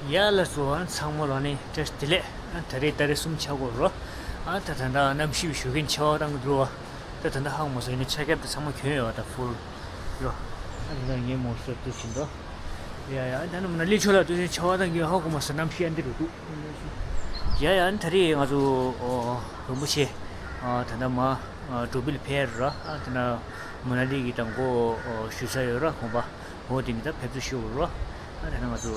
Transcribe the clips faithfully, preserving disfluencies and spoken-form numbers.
ཡ་ལགས་སོ། ཨ་ཚང་མ་ལ་ནི་བཀྲ་ཤིས་བདེ་ལེགས། ཨ་ད་རེས་ཏ་རིག་གསུམ་ཆགས་ཀྱི་ཡོད་རེད། ཨ་ད་ད་ད་གནམ་གཤིས་ཞོགས་ཀས་ཆར་པ་བཏང་གི་འདུག་ར། ད་ད་ད་ཧ་གོ་མ་སོང་། ཡིན་ནའི་ཆར་ཁྱབ་དེ་ཚང་མ་གྱོན་ཡོད་ད་ཕུལ་ར། ཨ་ད་ད་ངའི་མོ་ཊ་འདུག་སེ་འདུག་ཡ་ཡ། ད་ནི་མ་ན་ལི་ཕྱོགས་ལ་འདུག་སེ་ཆར་པ་བཏང་གི་ཡོད། ཧ་གོ་མ་སོང་། གནམ་གཤིས་ཨ་འདི་རུ་འདུག་ཡ་ཡ། ཨ་ད་རེས་ང་ཚོ་རིན་པོ་ཆེ་ཨ་ད་ད་མ་འགྲོ་འགྲུལ་ཕེབས་ར། ཨ་ད་ན་མ་ན་ལི་གི་ད་མགོ་ཞུ་ས་ཡོད་ར། ཁང་པ་འོ་དེ་ནས་ད་ཕེབས་བསུ་ཞུ་དགོས་ར། ཨ་ད་ན་ང་ཚོ་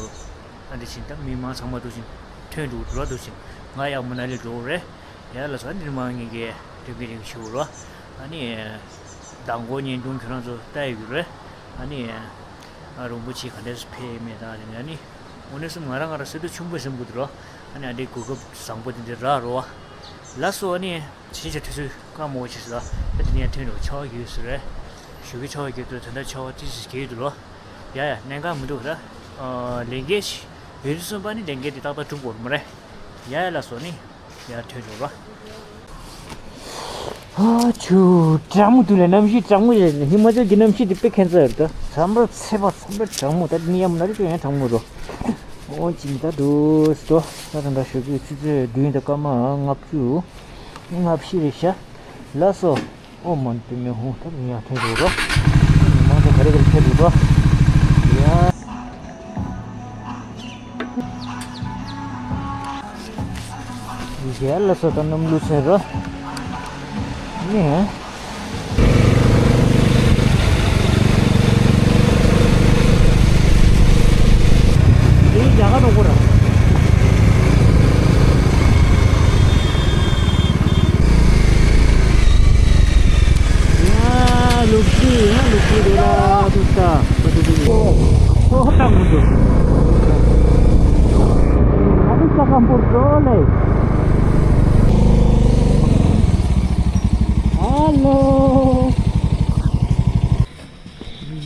ཨ་འདི་བཞིན་ད་མི་མང་ཚང་མ་འདུག་སེ་ཐོན་འདུག་ར། འདུག་སེ་ང་ཡང་མ་ན་ལི་འགྲོ་དགོས་རེད། ཡ་ལགས་སོ། ཨ་འདི་མ་ངེད་ཀྱི་འགྲིམ་གྱི་རིང་ཞུ་དགོས་ར། ཨ་ནི་མདང་དགོང་བརྙན་ཐུང་ཁྱོད་རང་ཚོ་ལྟ་ཡི་ཡོད་རེད། ཨ་ནི་ཨ་རིན་པོ་ཆེ་ག་འདྲས་སེ་ཕེབས་མེད་དང་དེ་ནས་ཨ་ནི་དངོས་གནས་སེམས་ང་རང་ང་རང་སེམས་སྡུག་ཆེན་པོ་སེམས་ཀྱི་འདུག་ར། ཨ་ནི་ཨ་འདྲའི་གོ་སྐབས་བཟང་པོ་དེ་འདྲ་རག་རེད་པ། ལགས་སོ། ཨ་ནི་ཕྱིན་ཆད་དུས་ཚོད་བཀག་མ་དགོས་ཕྱིན་ཆད་ལ་ཨ་དེ་ནས་ཡང་ཐོན་འགྲོ། ཆར་པ་རྒྱག་ས་རེད། ཞོགས་ཀས་ཆར་པ་རྒྱག་དུས་ད་ལྟ་ཆར་པ་ཏོག་ཙམ་རྒྱག་གི་འདུག་ར། ཡ་ཡ། གནད་འགག་མི་འདུག་ད། ལས་འགན་ཞིག་ཡོད་དུས་ཙམ་པ་ནི་ལས་འགན་དེ་ཏག་ཏག་འགྲུབ་དགོས་རེད་མ་རེད། ཡ་ཡ་ལགས་སོ། ཨ་ནི་ཡར་ཐོན་འགྲོ་ར། ཨ་ཆུ་གྲང་མོ་འདུག་ལ། གནམ་གཤིས་གྲང་མོ་རེད། ཧི་མ་ཅལ་གྱི་གནམ་གཤིས་དེ་དཔེ་ཁྱད་མཚར་རེད་ད། ཚ་མོ་ཚ་པ་ཚ་པོ་གྲང་མོ། ད་ནི་ཡ་མ་ན་རེ་ཅོ་ཡང་གྲང་མོ་རོ། འོ་ཅིག་ད་འདུག་སེ་འགྲོ། ད་ད་ད་ཞོགས་ཀས་ཆུ་ཚོད་བདུན་དང་སྐར་མ་ལྔ་བཅུ་ལྔ་བཞི་རེད་ཤག་ལགས་སོ། ཨོཾ་མ་ཎི་པདྨེ་ཧཱུྃ། ད་ཡར་ཐོན་འགྲོ་ར། མང་ཚོགས་ག་རེ་ག་རེ་ཕེབས་འདུག་ར། ཡ། ཡ་ལགས་སོ། ད་གནམ་ལོ་ཚར་ར། ནི། འདི་རྒྱ་གར་རོགས་པ་ར། ཡ་ལུག་ཤི། ཡ་ལུག་ཤི་རེད་ལ། ཏུ་ཏ་ཏུ་ཏུ། ཨོ་ཧོ་ཧོ། ཏ་མུ་ཏུ། ཨ་ཏུ་ས་ཀམ་པུར་ཏོ་ལེ། ཧ་ལོ།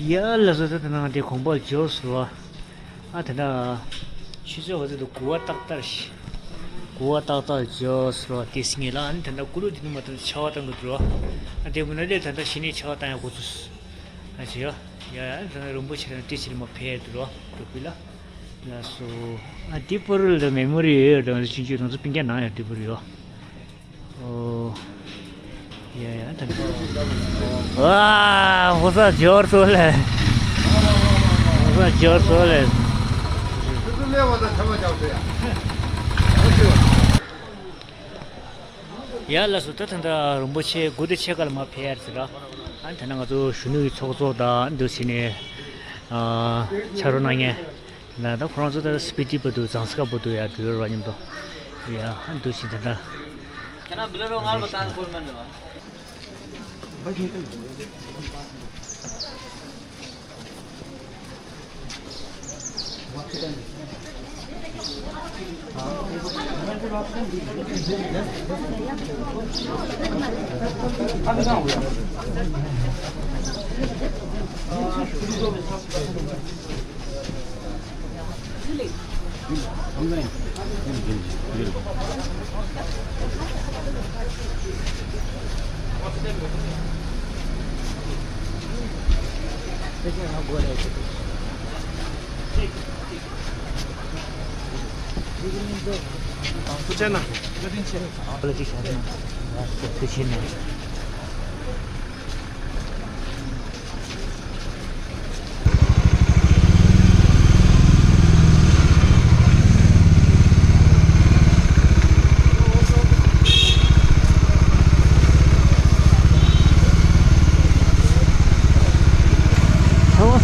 ཡ་ལགས་སོ། ད་ད་ནང་དེ་གོམ་པ་འབྱོར་སོང་བ། ཨ་ད་ད་ཆུ་ཚོད་འོ་ཙི་འདུག་དགུ་པ་ཏག་ཏག་ཞིག་དགུ་པ་ཏག་ཏག་འབྱོར་སོང་བ། དེ་སྔོན་ལ་ཨ་ནི་ད་ད་ཀུ་ལུ་དེ་ནི་མ་ད་ཆར་པ་བཏང་གི་འདུག་ཨ་དེ་མུ་ན་ལི་ད་ད་གཞི་ནས་ཆར་པ་བཏང་ཡ་འགོ་ཚུགས། ཨ་ཅེ་ཡ་ཡ་ཡ། ད་ད་རིན་པོ་ཆེ་དང་དེ་ཕྱིར་མ་ཕེབས་འདུག་འགྲོ་བུ་ལ། ལགས་སོ། ཨ་དེ་པོ་རུ་ལ་མེ་མོ་རི་ཡོད་དང་ཆུང་ཆུང་དང་ཚོ་སྤུན་ཀྱག་ནང་ཡ་དེ་པོ་རུ་ཡོད། ཨོ། ཡ་ཡ། ད་ཨ་ཧོ་ས་འབྱོར་སོང་ལེ། ཧོ་ས་འབྱོར་སོང་ལེ། ཡ་ལགས་སོ། ད་ད་ད་རིན་པོ་ཆེ་དགུ་དེ་ཕྱེད་ཀ་ལ་མར་ཕེབས་ཡ་རེད་ཟེར་ར། ཨ་ད་ནི་ང་ཚོ་གཞོན་ནུ་ཡི་ཚོགས་གཙོ་དང་འདུག་སེ་ནས་ཨ་ཕྱག་རོགས་གནང་མཁན། ད་ད་ཁོ་རང་ཚོ་ད་སྤི་ཏི་བར་དུ་ཟངས་དཀར་བར་དུ་ཡར་འགྲོ་ཡོད་རེད་པ། མཉམ་དུ་ཡ་འདུག་སེ་ད་ད། ཆར་པ་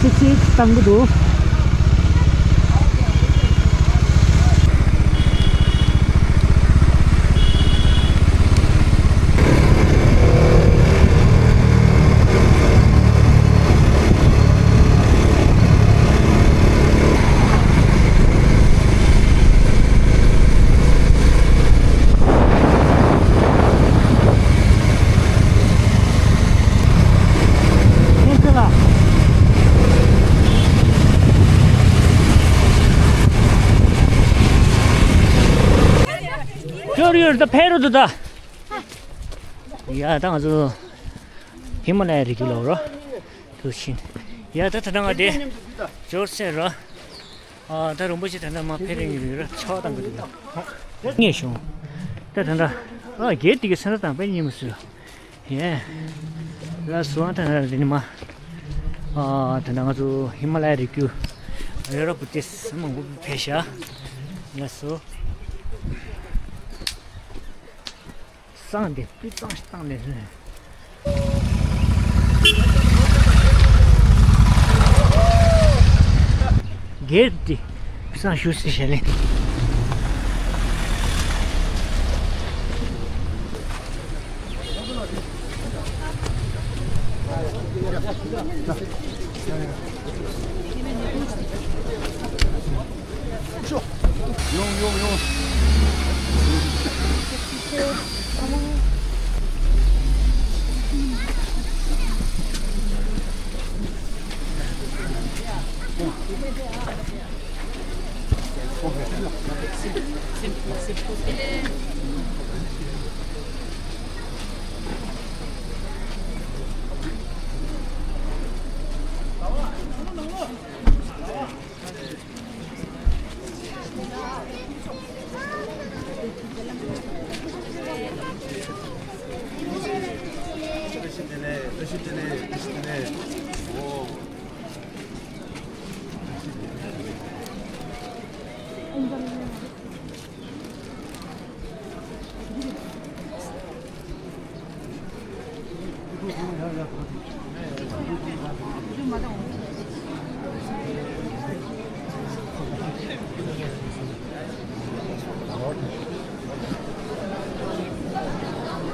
སིབ་སིབ་བཏང་གི་འདུག་ཡོར་ཡོར་ད་ཕེ་རུ་དུ་ད། ཡ་ད་ང་ཚོ་ཧི་མ་ལ་ཡའི་རི་རྒྱུད་ལ་འོ་ར། དུ་ཕྱིན། ཡ་ད་ད་ད་ང་དེ་འབྱོར་ཚར་ར། ཨ། ད་རིན་པོ་ཆེ་ད་ལྟ་མ་ཕེབས་རིང་གི་རེད། ཆར་པ་བཏང་གི་འདུག་ངས་བྱུང་། ད་ད་ལྟ། ཨ། སྒེར་དེ་གི་སེམས་ཐག་དང་པོ་ཉིན་མོ་སུ། ཡེ། ལགས་སོ། ད་ད་དེ་ནི་མ། ཨ། ད་ད་ང་ཚོ་ཧི་མ་ལ་ཡ་རི་རྒྱུད། རེ་ར་བུ་ཏིས་མང་པོ་ཕེབས་ཤག་ལགས་སོ། བསང་དེ་སྤུས་གཙང་ཞིག་བཏང་ནས། སྒེར་དེ་བསང་ཞུ་སྲིད་བྱས་ལེ། ཡོང་ཡོང་ཡོང་།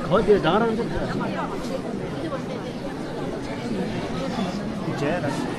གོ་དེ་དང་རང་དེ་མཇལ་ར།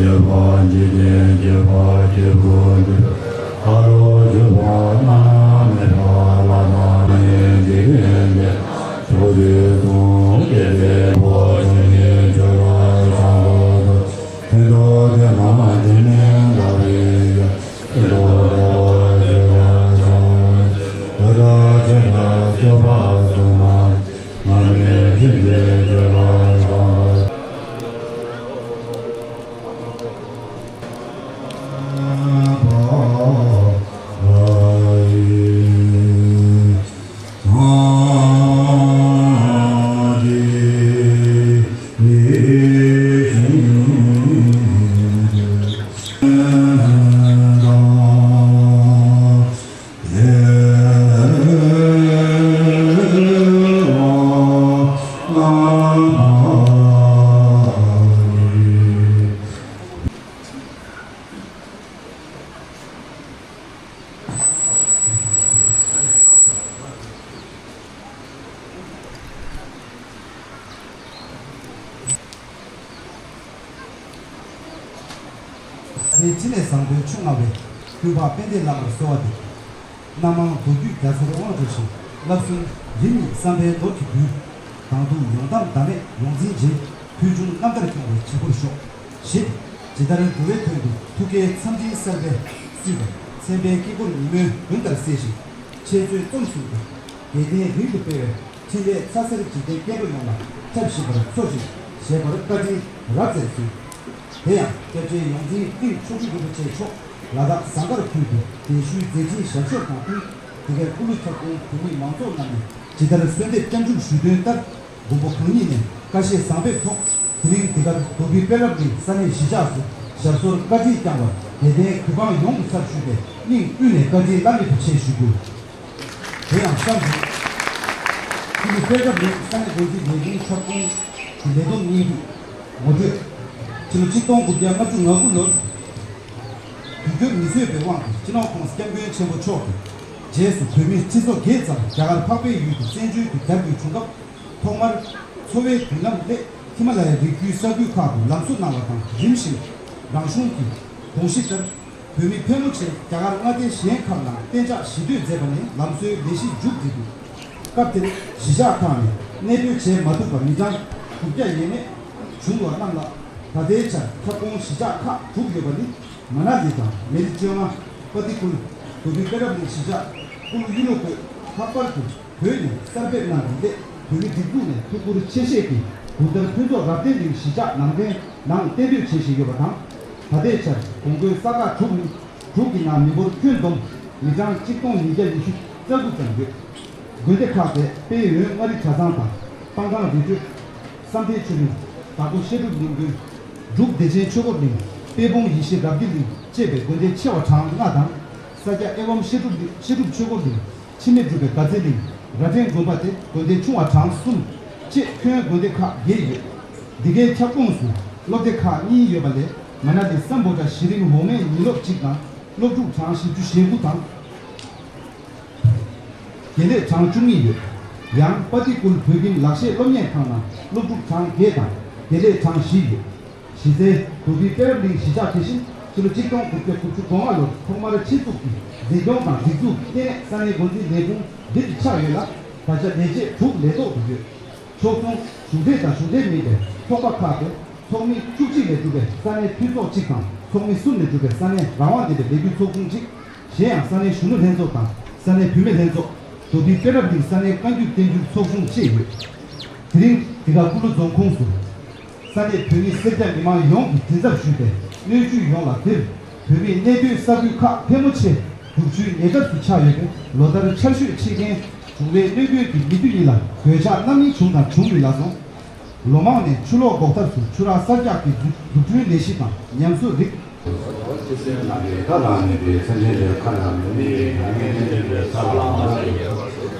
ཡོད་པ་འཇིག་རྟེན་བརྒྱད་པ་སྐྱེ་དགུ་འདུལ། ཁ་ལོ་བཞི་པ་བླ་ན་མེད་པ་ལྷ་དང་མིའི་འཇིག་རྟེན་འདས། ཕྱོགས་བཅུའི་གསུང་སྐད་དེ་པོ་ཆེན་ནི་ཆོས་ལ་བྱང་དུ་གཏོད། ཐེག་མཆོག་དེ་རྣམས་དྲི་མེད་ཟླ་བའི་ཡུལ། ཐེག་མཆོག་དེ་བ་ཆོས་ལ་བྱང་བའི་ཕྱིར། ཐུགས་རྗེ་ཆེ་ཕྲ་སྤྱོད་པ་གསུམ་མ། ང་མི་ཕྱིན་ཆད་སྤྱོད་པ་བཟང་བར། ཕྱི་ནས་བཟང་པོའི་ཆུ་མངའ་བའི། སྐུ་འཕགས་དཔལ་ལྡན་བླ་མར་གསོལ་བ་འདེབས། སྣ་མང་མདོ་རྒྱུད་རྒྱ་མཚོར་དབང་བསྒྱུར་ཞིང་། བསླབ་གསུམ་རིམ་གཉིས་བསམ་པའི་མདོ་གིས་འདུལ། དང་དུ་ཡོང་གཏམ་ཟླ་མེད་ཡོངས་འཛིན་རྗེ། ཕུལ་བྱུང་རྣམ་ཐར་སྐྱོང་བའི་བྱེད་པོར་ཤོག། ཞེས་ཇི་ལྟར་འགྲོ་བའི་དོན་དུ་ཐུགས་བསྐྱེད་མཚམས་སྤྲིན་གསར་པས་བསུས་པ། མཚན་དཔེའི་དཀྱིལ་འཁོར་ཉིན་མོའི་མདུན་ལྟར་གསལ་ཞིང་། འཆད་རྩོད་རྩོམ་གསུམ་དང་། དད་ལྡན་རིང་དུ་སྤེལ་བའི་འཕྲིན་ལས་ཚ་ཟེར་འཇིག་རྟེན་སྐྱེ་འགྲོ་ཡོངས་ལ་ཁྱབ་བཞིན་པར་འཚོ་ཞིང་། བཞད་པར་བཀའ་དྲིན་རབ་བསྩལ་གསོལ། དེ་ཡང་སྐྱབས་རྗེ་ཡོངས་འཛིན་ཏིང་མཆོག་སྤྲུལ་རིན་པོ་ཆེ་མཆོག་ལ་དྭགས་ཟངས་དཀར་ཁུལ་དུ་གདན་ཞུའི་མཛད་འཕྲིན་ཞབས་ཞུ་དང་བསྟུན། འདི་གའི་སྐུ་ལུས་ཁྱབ་ཁོངས་བོད་མི་མང་ཚོགས་རྣམས་ནས་ཇི་ལྟར་གསོལ་འདེབས་སྐྱབས་འཇུག་ཞུས་དོན་ལྟར། མགོན་པོ་གང་ཉིད་ནས་བཀའ་བཞེས་བཟང་ཕེབས་ཐོག་དེ་རིང་འདི་གར་རྡོ་སྦིས་དཔལ་རབ་གླིང་ས་གནས་གཞིས་ཆགས་སུ་ཞབས་སོར་བཀའ་དྲིན་བསྐྱངས་པར་དད་ལྡན་གུས་ཕང་ཡོངས་ཀྱི་ཚབ་ཞུས་ཏེ་སྙིང་དབུས་ནས་བཀའ་དྲིན་བླ་མེད་དུ་ཆེ་ཞུ་རྒྱུ། དེ་ཡང་གཤམ་དུ། སྐུ་ལུས་དཔལ་རབ་གླིང་ས་གནས་འགོ་འཛིན་ལས་ཁུངས་ཁྱབ་ཁོངས་ཀྱི་ལས་བསྡོམས་སྙིང་བསྡུས་ངོ་སྤྲོད། ཕྱི་ལོ་ཆིག་སྟོང་དགུ་བརྒྱ་ལྔ་བཅུ་ང་དགུ་ལོར། དུས་འགྱུར་མི་བཟོད་པའི་དབང་གིས་སྤྱི་ནོར་༸གོང་ས་༸སྐྱབས་མགོན་ཆེན་པོ་མཆོག་གི་རྗེས་སུ་བོད་མི་ཁྲི་ཚོ་བརྒྱད་ཙམ་རྒྱ་གར་འཕགས་པའི་ཡུལ་དུ་བཙན་བྱོལ་དུ་གྱར་དགོས་བྱུང་སྐབས། ཐོག་མར་འཚོ་བའི་མདུན་ལམ་སླད་ཧི་མ་ལ་ཡའི་རི་རྒྱུད་ས་ཁུལ་ཁག་ཏུ་ལམ་བཟོ་གནང་བ་དང་། རིམ་བཞིན་རང་གཞུང་གི་དགོངས་གཞི་ལྟར། བོད་མི་ཕལ་མོ་ཆེ་རྒྱ་གར་མངའ་སྡེ་གཞན་ཁག་ནང་གཏན་འཇགས་གཞིས་སྡོད་མཛད་པ་ནས་ལམ་བཟོའི་ལས་གཞི་མཇུག་བསྒྲིལ་འདུག། སྐབས་དེར་གཞིས་ཆགས་ཁག་ནས་གནས་སྡོད་བྱེད་མ་ཐུབ་པ་མི་གྲངས་དྲུག་བརྒྱ་ཡས་མས་བྱུང་བ་རྣམས་ལ། ད་ལྟའི་ཆར་ཁྱབ་ཁོངས་གཞིས་ཆགས་ཁག་དྲུག་ཡོད་པ་ནི། མ་ན་ལི་དང་མེ་ལི་བཅོ་ལྔ། པ་ཏི་ཀུལ། རྡོ་སྦིས་དཔལ་རབ་གླིང་གཞིས་ཆགས། ཀུ་ལུ་གཡུ་ལོ་བཀོད། ལྷག་པར་དུ་བོད་ནས་གསར་ཕེབས་གནང་བའི་སླད་བོད་མི་སྒྲིག་འཛུགས་ནས་ཐུགས་ཁུར་ཆེ་བཞེས་ཀྱིས་དགུང་དར་ཕུན་ཚོགས་རབ་བརྟན་གླིང་གཞིས་ཆགས་ནང་རྟེན་ནང་གཏན་སྡོད་བྱེད་བཞིན་ཡོད་པ་དང་། ད་ལྟའི་ཆར་གོང་བཀོད་ས་ཁག་དྲུག་ནི་དྲུག་གི་ནང་མི་འབོར་ཁྱོན་བསྡོམས་མི་གྲངས་གཅིག་སྟོང་ཉིས་བརྒྱ་ཉི་ཤུ་རྩ་དགུ་ཙམ་ཡོད། དགོན་སྡེ་ཁག་དེ་དཔལ་ཡོན་མངའ་རིས་གྲྭ་ཚང་དང་སྤང་ཐང་རི་ཁྲོད། བསམ་གཏན་ཆོས་གླིང་། དྭགས་པོ་བཤད་སྒྲུབ་གླིང་དགོན། འབྲུག་བདེ་ཆེན་ཆོས་འཁོར་གླིང་། དཔལ་སྤུངས་ཡེ་ཤེས་རབ་རྒྱས་གླིང་བཅས་པའི་དགོན་སྡེ་ཆེ་བ་གྲངས་ལྔ་དང་། ས་སྐྱ་ཨེ་ཝཾ་བཤད་སྒྲུབ་གླིང་བཤད་སྒྲུབ་ཆོས་འཁོར་གླིང་། འཆི་མེད་གྲུབ་པའི་དགའ་ཚལ་གླིང་། རྭ་སྒྲེང་དགོན་པ་སྟེ་དགོན་སྡེ་ཆུང་བ་གྲངས་གསུམ་བཅས་ཁྱོན་དགོན་སྡེ་ཁག་བརྒྱད་ཡོད། འདི་གའི་ཁྱབ་ཁོངས་སུ་སློབ་སྡེ་ཁག་གཉིས་ཡོད་པ་ལས་མ་ན་ལི་སམ་བྷོ་ཊ་གཞི་རིམ་འོག་མའི་ཉིན་སློབ་གཅིག་དང་སློབ་ཕྲུག་གྲངས་བཞི་བཅུ་ཞེ་དགུ་དང་། དགེ་ལས་གྲངས་བཅུ་གཉིས་ཡོད། ཡང་པ་ཏི་ཀུལ་བོད་ཁྱིམ་ལག་ཤེས་སློབ་གཉེར་ཁང་ནང་སློབ་ཕྲུག་གྲངས་བརྒྱད་དང་དགེ་ལས་གྲངས་བཞི་ཡོད། གཞི་རྩའི་རྡོ་སྦིས་དཔལ་རབ་གླིང་གཞིས་ཆགས་དེ་བཞིན་ཕྱི་ལོ་གཅིག་སྟོང་དགུ་བརྒྱ་དགུ་བཅུ་གོ་ལྔ་ལོར་ཐོག་མར་ཆེད་འཛུགས་ཀྱིས་འཛིན་སྐྱོང་དང་སྒྲིག་འཛུགས་ལྟེ་གནས་ས་གནས་འགོ་འཛིན་ལས་ཁུངས་འདི་ནས་ཆགས་ཡོད་ལ། ད་ཆ་ལས་བྱེད་དྲུག་ལས་ཐོག་ཏུ་ཡོད། ཕྱོགས་མཚུངས་གཞུང་འབྲེལ་དང་གཞུང་འབྲེལ་མིན་པའི་ཚོགས་པ་ཁག་ཏུ་ཚོགས་མི་བཅུ་གཅིག་ལས་གྲུབ་པའི་ས་གནས་འཐུས་ཚོགས་གཅིག་དང་ཚོགས་མི་གསུམ་ལས་གྲུབ་པའི་ས་གནས་རང་དབང་ལྡན་པའི་ལས་འགུལ་ཚོགས་ཆུང་གཅིག། གཞན་ཡང་ས་གནས་གཞོན་ནུ་ལྷན་ཚོགས་དང་ས་གནས་བུད་མེད་ལྷན་ཚོགས། རྡོ་སྦིས་དཔལ་རབ་གླིང་ས་གནས་བཀའ་འགྱུར་བསྟན་འགྱུར་ཚོགས་ཆུང་བཅས་ཡོད། དེ་རིང་འདི་ག་ཀུ་ལུ་རྫོང་ཁོངས་སུ། ས་གནས་བོད་མི་སེར་སྐྱ་མི་མང་ཡོངས་ཀྱི་མགྲིན་ཚབ་ཞུས་ཏེ་སྣོད་བཅུད་ཡོངས་ལ་འདིར་བོད་མིའི་གནས་སྡོད་ས་ཁུལ་ཁག་ཕལ་མོ་ཆེ་སྒྲུབ་བཅོས་ཉེ་འདབས་སུ་ཆགས་ཡོད་པས་ལོ་ལྟར་ཆར་ཞོད་ཆེ་རྐྱེན་བྱུང་བའི་གནོད་སྐྱོན་གྱི་མི་རྒྱུ་གཉིས་ལ་གོད་ཆག་རྣམ་གཉིས་བྱུང་དང་འབྱུང་མུས་ལགས་སོ། ལོ་མང་ནས་ཆུ་ལོག་འགོག་ཐབས་སུ་ཆུ་རགས་གསར་རྒྱག་གི་འཛུགས་སྐྲུན་ལས་གཞི་དང་ཉམས་གསོ་རིགས། ཁ་ལ་ནི་པའི་སེམས་ཅན་དེ་ཁ་ལ་ནི་ནི་ཉམ་ངའི་སེམས་ཅན་དེ་ས་ལ་མ་ལ་ཡོད། དེ་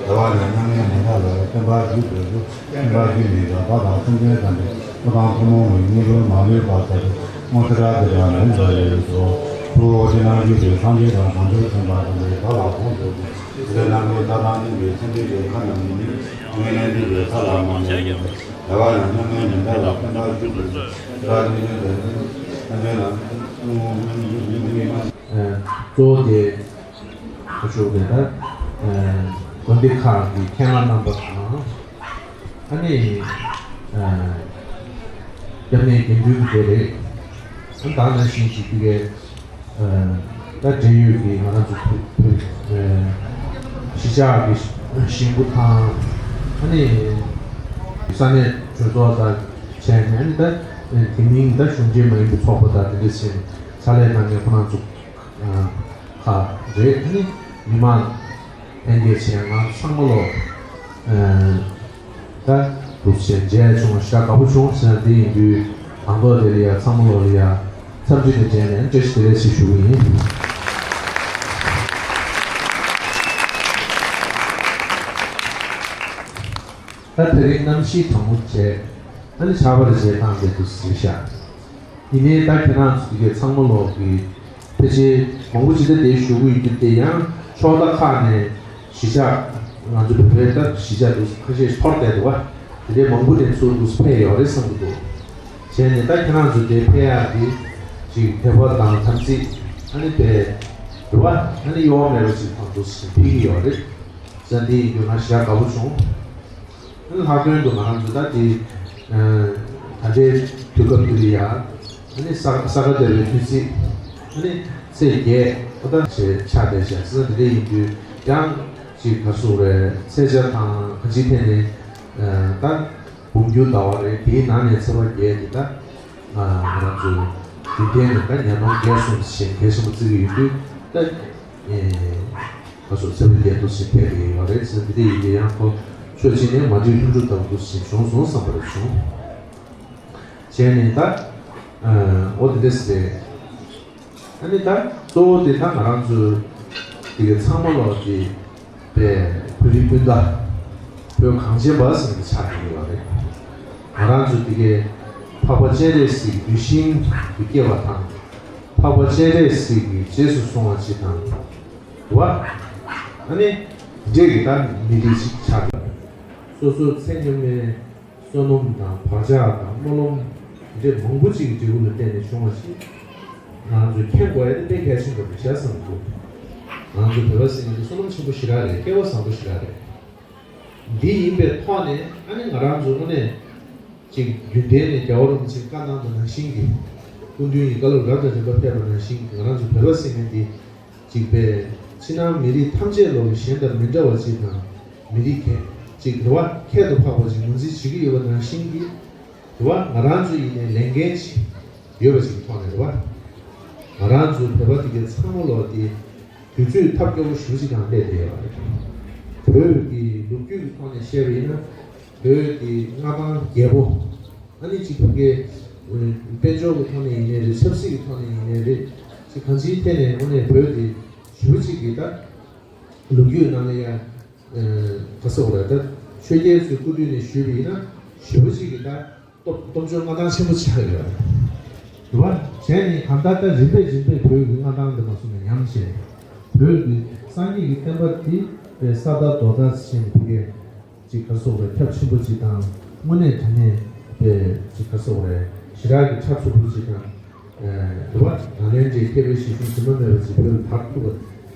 བ་ནི་ཉམ་ངའི་མི་ཁ་ལ་སེམས་པ་རྒྱུ་དོད་དུ་སེམས་པ་རྒྱུ་མི་ད་པ་དང་སེམས་ཅན་དམ་པའི་ཕོ་དང་ཕོ་མོ་ངི་སྙིང་རུས་མ་ལུས་པ་ཟེར་དུ་སྔོ་ཚེ་ར་དེ་ལ་ལན་ཟ་ཡོད་སོ། ཁུ་བོ་ཅི་ན་རྒྱུ་དེ་སངས་རྒྱས་དང་དམ་པའི་སེམས་པ་དམ་པའི་ད་ལ་ཁོང་དུ་དེ་ལ་ནམ་པའི་ད་དང་ནི་པའི་སེམས་ཅན་དེ་ཁ་ན་མི་ནི་ཉམ་ངའི་ནན་དེ་དེ་ས་ལ་མ་ལ་ཡོད། གཙོ་བོ་དེ་ཁ་ཤོག་དེ་ལྟར་དགོན་སྡེ་ཁག་གི་མཁན་སློབ་རྣམ་པ་དང་ཨ་ནི་སྐྱབས་གནས་དགེ་འདུན་དེ་རེད། ད་ནང་བཞིན་ཞིག་དེ་གའི། ད་འབྲེལ་ཡོད་ཀྱི་ང་རང་ཚོ་བོད་གཞིས་ཆགས་ཀྱི་གཞིས་འགོ་དང་ཨ་ནི་ས་གནས་གྲོས་ཚོགས་དང་བྱས་ནས་ཨ་ནི་ད་དེ་མིན་ད་གཞུང་འབྲེལ་མ་ཡིན་པའི་ཚོགས་པ་དང་དེ་འདྲ་བྱས་ནས་ཕྱག་ལས་གནང་མཁན་ཁོ་རང་ཚོ་ཁག་རེད། ཨ་ནི་མི་མང་ལྷན་རྒྱས་བྱས་ང་ཚང་མ་ལོ། ད་འདུག་ཟེར་མཇལ་བྱུང་ཤ་དགའ་པོ་བྱུང་ཟེར་ན་དེ་ཡིན་དུས་དང་ཐོག་དེ་ལ་ཡ་ཚང་མ་ལོ་ལ་ཡ་འཚམས་འདྲི་དང་མཇལ་ནས་བཀྲ་ཤིས་བདེ་ལེགས་ཞེས་ཞུ་གི་ཡིན། ད་དེ་རིང་གནམ་གཤིས་གྲང་མོ་བྱས་ཨ་ནི་ཆར་པ་རེ་བྱས་བཏང་བསྡད་འདུག་ཟེར་ཤག་ཡིན་ནའི་ད་ཁྱེད་རང་ཚོ་དེ་གའི་ཚང་མ་ལོག་གི་ཕལ་ཆེར་མང་པོ་ཅིག་ད་དེ་ཞུ་གི་ཡོད་རྒྱུ་དེ་ཡང་ཕྱོགས་མཐའ་ཁག་ནས་གཞིས་ཆགས་ང་ཚོ་བོད་པའི་ད་གཞིས་ཆགས་དེ་ཁ་ཤས་འཐོར་བསྡད་འདུག་བ། དེ་འདྲའི་མང་པོ་དེ་ཚུར་དུ་ཕེབས་ཡོད་རེད་བསམ་གྱི་འདུག་བྱས་ནས་ད་ཁྱེད་རང་ཚོ་དེ་ཕེབས་ཡག་གི་ཅིག་དད་པ་དང་དམ་ཚིག་ཨ་ནི་དཔེ་ རེད་བ། ཨ་ནི་གཡོ་བ་མེད་པ་ཞིག་ཐོག་ཏུ་ཕུལ་གྱི་ཡོད་རེད། ས་འདི་ཡིན་རྒྱུ་ང་ཞེ་དྲག་དགའ་པོ་བྱུང་། ཨ་ནི་ལྷག་དོན་དུ་ང་རང་ཚོ་ད་དེ་ད་ལྟའི་དུས་སྐབས་འདི་ལ་ཡ། ཨ་ནི་ས་ས་ག་ཟླ་བའི་དུས་ཚིགས། ཨ་ནི་ཚེས་བརྒྱད་ཨོ་ད་ཞེས་ཆགས་བསྡད་བཞག་ས་འདི་འདྲ་ཡིན་དུས་ཀྱང་ཅིག་ག་སོགས་རེད། ཚེས་ཆ་དང་ག་ཅིག་ཐད་ནས་ད་འབུམ་འགྱུར་ཟླ་བ་རེད། དེའི་ནང་ནས་ཚེས་པ་བརྒྱད་དེ་ད་ང་རང་ཚོ་རྒྱུན་ལྡན་ནས་ད་ཉིས་སྟོང་བརྒྱད་གསུམ་ཞེས་གལ་ཆེན་པོ་བརྩི་གི་ཡོད་དུས་ད། ཁ་སོ་ཚེ་བོ་རྒྱལ་དུ་ཞིག་ཕེབས་ཡོད་པ་རེད་ཟེར། འདི་འདྲ་ཡིན་དུས་ཡང་ཁོ་ཆོས་ཅི་ནས་མ་བསྒྲིགས་ལྷུན་གྲུབ་ལྟ་བུ་ཞིག་བྱུང་སོང་བསམ་པ་རེ་བྱུང་། བྱས་ནས་ད་ཨོ་དེ་འདྲ་ཟེར། ཨ་ནི་ད་གཙོ་བོ་དེ་ད་ང་རང་ཚོ་དེ་ག་ཚང་མ་ལོག་གི་པའི་བོད་རིགས་སྤུན་ཟླ་བོད་གངས་ཅན་པ་ཟེར་གྱི་ཆགས་ཀྱི་ཡོད་པ་རེད། ང་རང་ཚོ་དེ་གའི་འཕགས་པ་སྤྱན་རས་གཟིགས་གདུལ་ཞིང་དུ་སྐྱེ་བ་དང་། འཕགས་པ་སྤྱན་རས་གཟིགས་ཀྱི་རྗེས་སུ་སོང་བ་ཅིག་དང་། བ། ཨ་ནི། འདྲེ་གི་ད་མི་རིགས་ཤིག་ཆགས་ཡོད། སོ་སོའི་ཚེ་སྔོན་མའི་བསོད་ནམས་དང་བག་ཆགས་དང་སྨོན་ལམ་འདྲེ་མང་པོ་ཅིག་གི་འབྲས་བུ་ལ་བརྟེན་ནས་བྱུང་བ་ཞིག་ང་ཚོས་མཁྱེན་དགོས་ཡ་དེ་དཔེ་གལ་ཆེན་པོ་རེད་ཤག་བསམ་གྱི་འདུག་ང་ཚོ་བོད་པ་ཟེར་མཁན་དེ་བསོད་ནམས་ཆེན་པོ་ཞེ་དྲག་རེད། སྐལ་བ་བཟང་པོ་ཞེ་དྲག་རེད། འདི་ཡིན་པའི་ཐོག་ནས་ཨ་ནི་ང་རང་ཚོ་དངོས་གནས་ཅིག་རྒྱུན་ལྡན་ནས་རྒྱལ་བ་རིན་པོ་ཆེའི་བཀའ་གནང་བ་ནང་བཞིན་གྱི་སྐུ་མདུན་གྱི་བཀའ་སློབ་རབ་དང་རིམ་པ་ཕེབས་པ་ནང་བཞིན་གྱི་ང་རང་ཚོ་བོད་པ་ཟེར་མཁན་འདི་ཅིག་པས་ཕྱི་ནང་མི་རིགས་ཐམས་ཅད་ལོག་གི་གཞན་དང་མི་འདྲ་བ་ཅིག་དང་མི་རིགས་ཁྱད་ཅིག་རེད་བ། ཁྱད་དུ་འཕགས་པ་ཅིག་ངོས་འཛིན་བྱེད་ཀྱི་ཡོད་པ་ནང་བཞིན་གྱི་རེད་བ། ང་རང་ཚོ་ཡིན་ནའི་ལས་འགན་ཅིག་ཡོད་པ་ཞིག་ཐོག་ནས་རེད་བ། ང་རང་ཚོའི་བོད་པ་དེ་གའི་ཚང་མ་ལོག་དེ་དུས་ཚོད་ཐབས་སྐྱོ་པོ་ཞེ་པོ་ཅིག་སྒང་སླེབས་བསྡད་ཡོད་རེད། བོད་ཀྱི་ལོ་རྒྱུས་ཀྱི་ཐོག་ནས་བཤད་པ་ཡིན་ན་བོད་ཀྱི་མངའ་ཐང་རྒྱལ་པོ་ཨ་ནི་གཅིག་པུ་གའི་དཔལ་འབྱོར་གྱི་ཐོག་ནས་ཡིན་ནའི་རེད། ཆབ་སྲིད་ཀྱི་ཐོག་ནས་ཡིན་ནའི་རེད། ཅིག་གང་ཅིའི་ཐད་ནས་དངོས་གནས་བོད་དེ་ཞེ་པོ་ཅིག་གི་ད་ལོ་རྒྱུས་ནང་ལ་ཡང་ག་ཟེར་དགོས་རེད། ད་ཆོས་རྒྱལ་ཚོའི་སྐུ་དུས་ནས་ཞུས་པ་ཡིན་ན་ཞེ་པོ་ཅིག་གི་ད། སྟོབས་སྟོབས་འབྱོར་མངའ་ཐང་ཆེན་པོ་ཆགས་ཡོད་རེད། རེད་བ། བྱས་ནས་གང་ལྟར་ད་རིམ་པས་རིམ་པས་བོད་ཀྱི་མངའ་ཐང་འདི་མ་སོང་ནས་ཉམས་བཞིན། བོད་ཀྱི་སངས་རྒྱས་ཀྱི་བསྟན་པ་འདི་པའི་ས་དར་རྡོ་དར་ཕྱིན་པའི་ཅིག་ག་སོགས་པའི་ཁྱབ་ཆེན་པོ་ཅིག་དང་དངོས་གནས་དྲང་གནས་པའི་ཅིག་ག་སོགས་པའི་ཞེ་དྲག་གི་ཁྱབ་ཆེན་པོ་ཅིག་དང་། རེད་བ། ནཱ་ལེནྡྲའི་མཁས་པའི་གཞི་གཞུང་ཟིན་པ་མེད་པ་ཅིག་བོད་ལ་དར་ཐུབ་པ་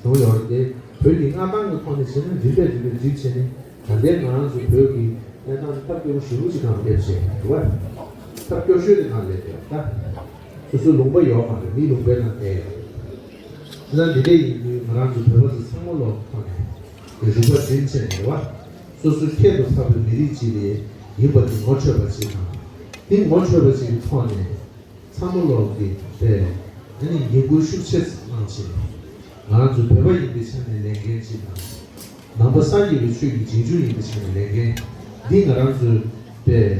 བྱུང་ཡོད་རེད་དེ། བོད་ཀྱི་མངའ་ཐང་གི་ཐོག་ནས་བྱས་ན་རིམ་པས་རིམ་པས་འགྲིག་བྱས་ནས། ད་ལྟའི་ང་རང་ཚོ་བོད་ཀྱི་གནས་སྟངས་ཐབས་སྐྱོ་པོ་ཞེ་པོ་ཅིག་སྒང་སླེབས་བྱས་འདུག་བ། ཐབས་སྐྱོ་ཤོས་དེ་སྒང་སླེབས་བསྡད་ད། སོ་སོའི་ལུང་པ་ཡོད་མ་རེད། མིའི་ལུང་པའི་ནང་བསྡད་ཡོད་རེད། དེ་ལ་འདི་འདྲ་ཡིན་དུས་ང་རང་ཚོ་བོད་པ་ཚོ་ཚང་མ་ལོག་ཐོག་ནས་རིག་པ་སྒྲིམ་བྱས་ནས་རེད་བ། སོ་སོའི་ཁྱད་དུ་འཕགས་པའི་མི་རིགས་ཅིག་ལ་ཡིན་པ་དེ་ངོ་འཕྲོད་པ་ཅིག་དང་། དེ་ངོ་འཕྲོད་པ་ཅིག་གི་ཐོག་ནས། ཚང་མ་ལོག་གིས་པས་ཨ་ནི་འགན་ཁུར་ཤུགས་ཆེ་ཙམ་གནང་བྱས། ང་རང་ཚོ་བོད་པ་ཡིན་པའི་ཆ་ནས་ལས་འགན་ཅིག་དང་། ནང་པ་སངས་རྒྱས་པའི་ཆོས་ཀྱི་རྗེས་འཇུག་ཡིན་པའི་ཆ་ནས་ལས་འགན་འདི་ང་རང་ཚོའི་པས་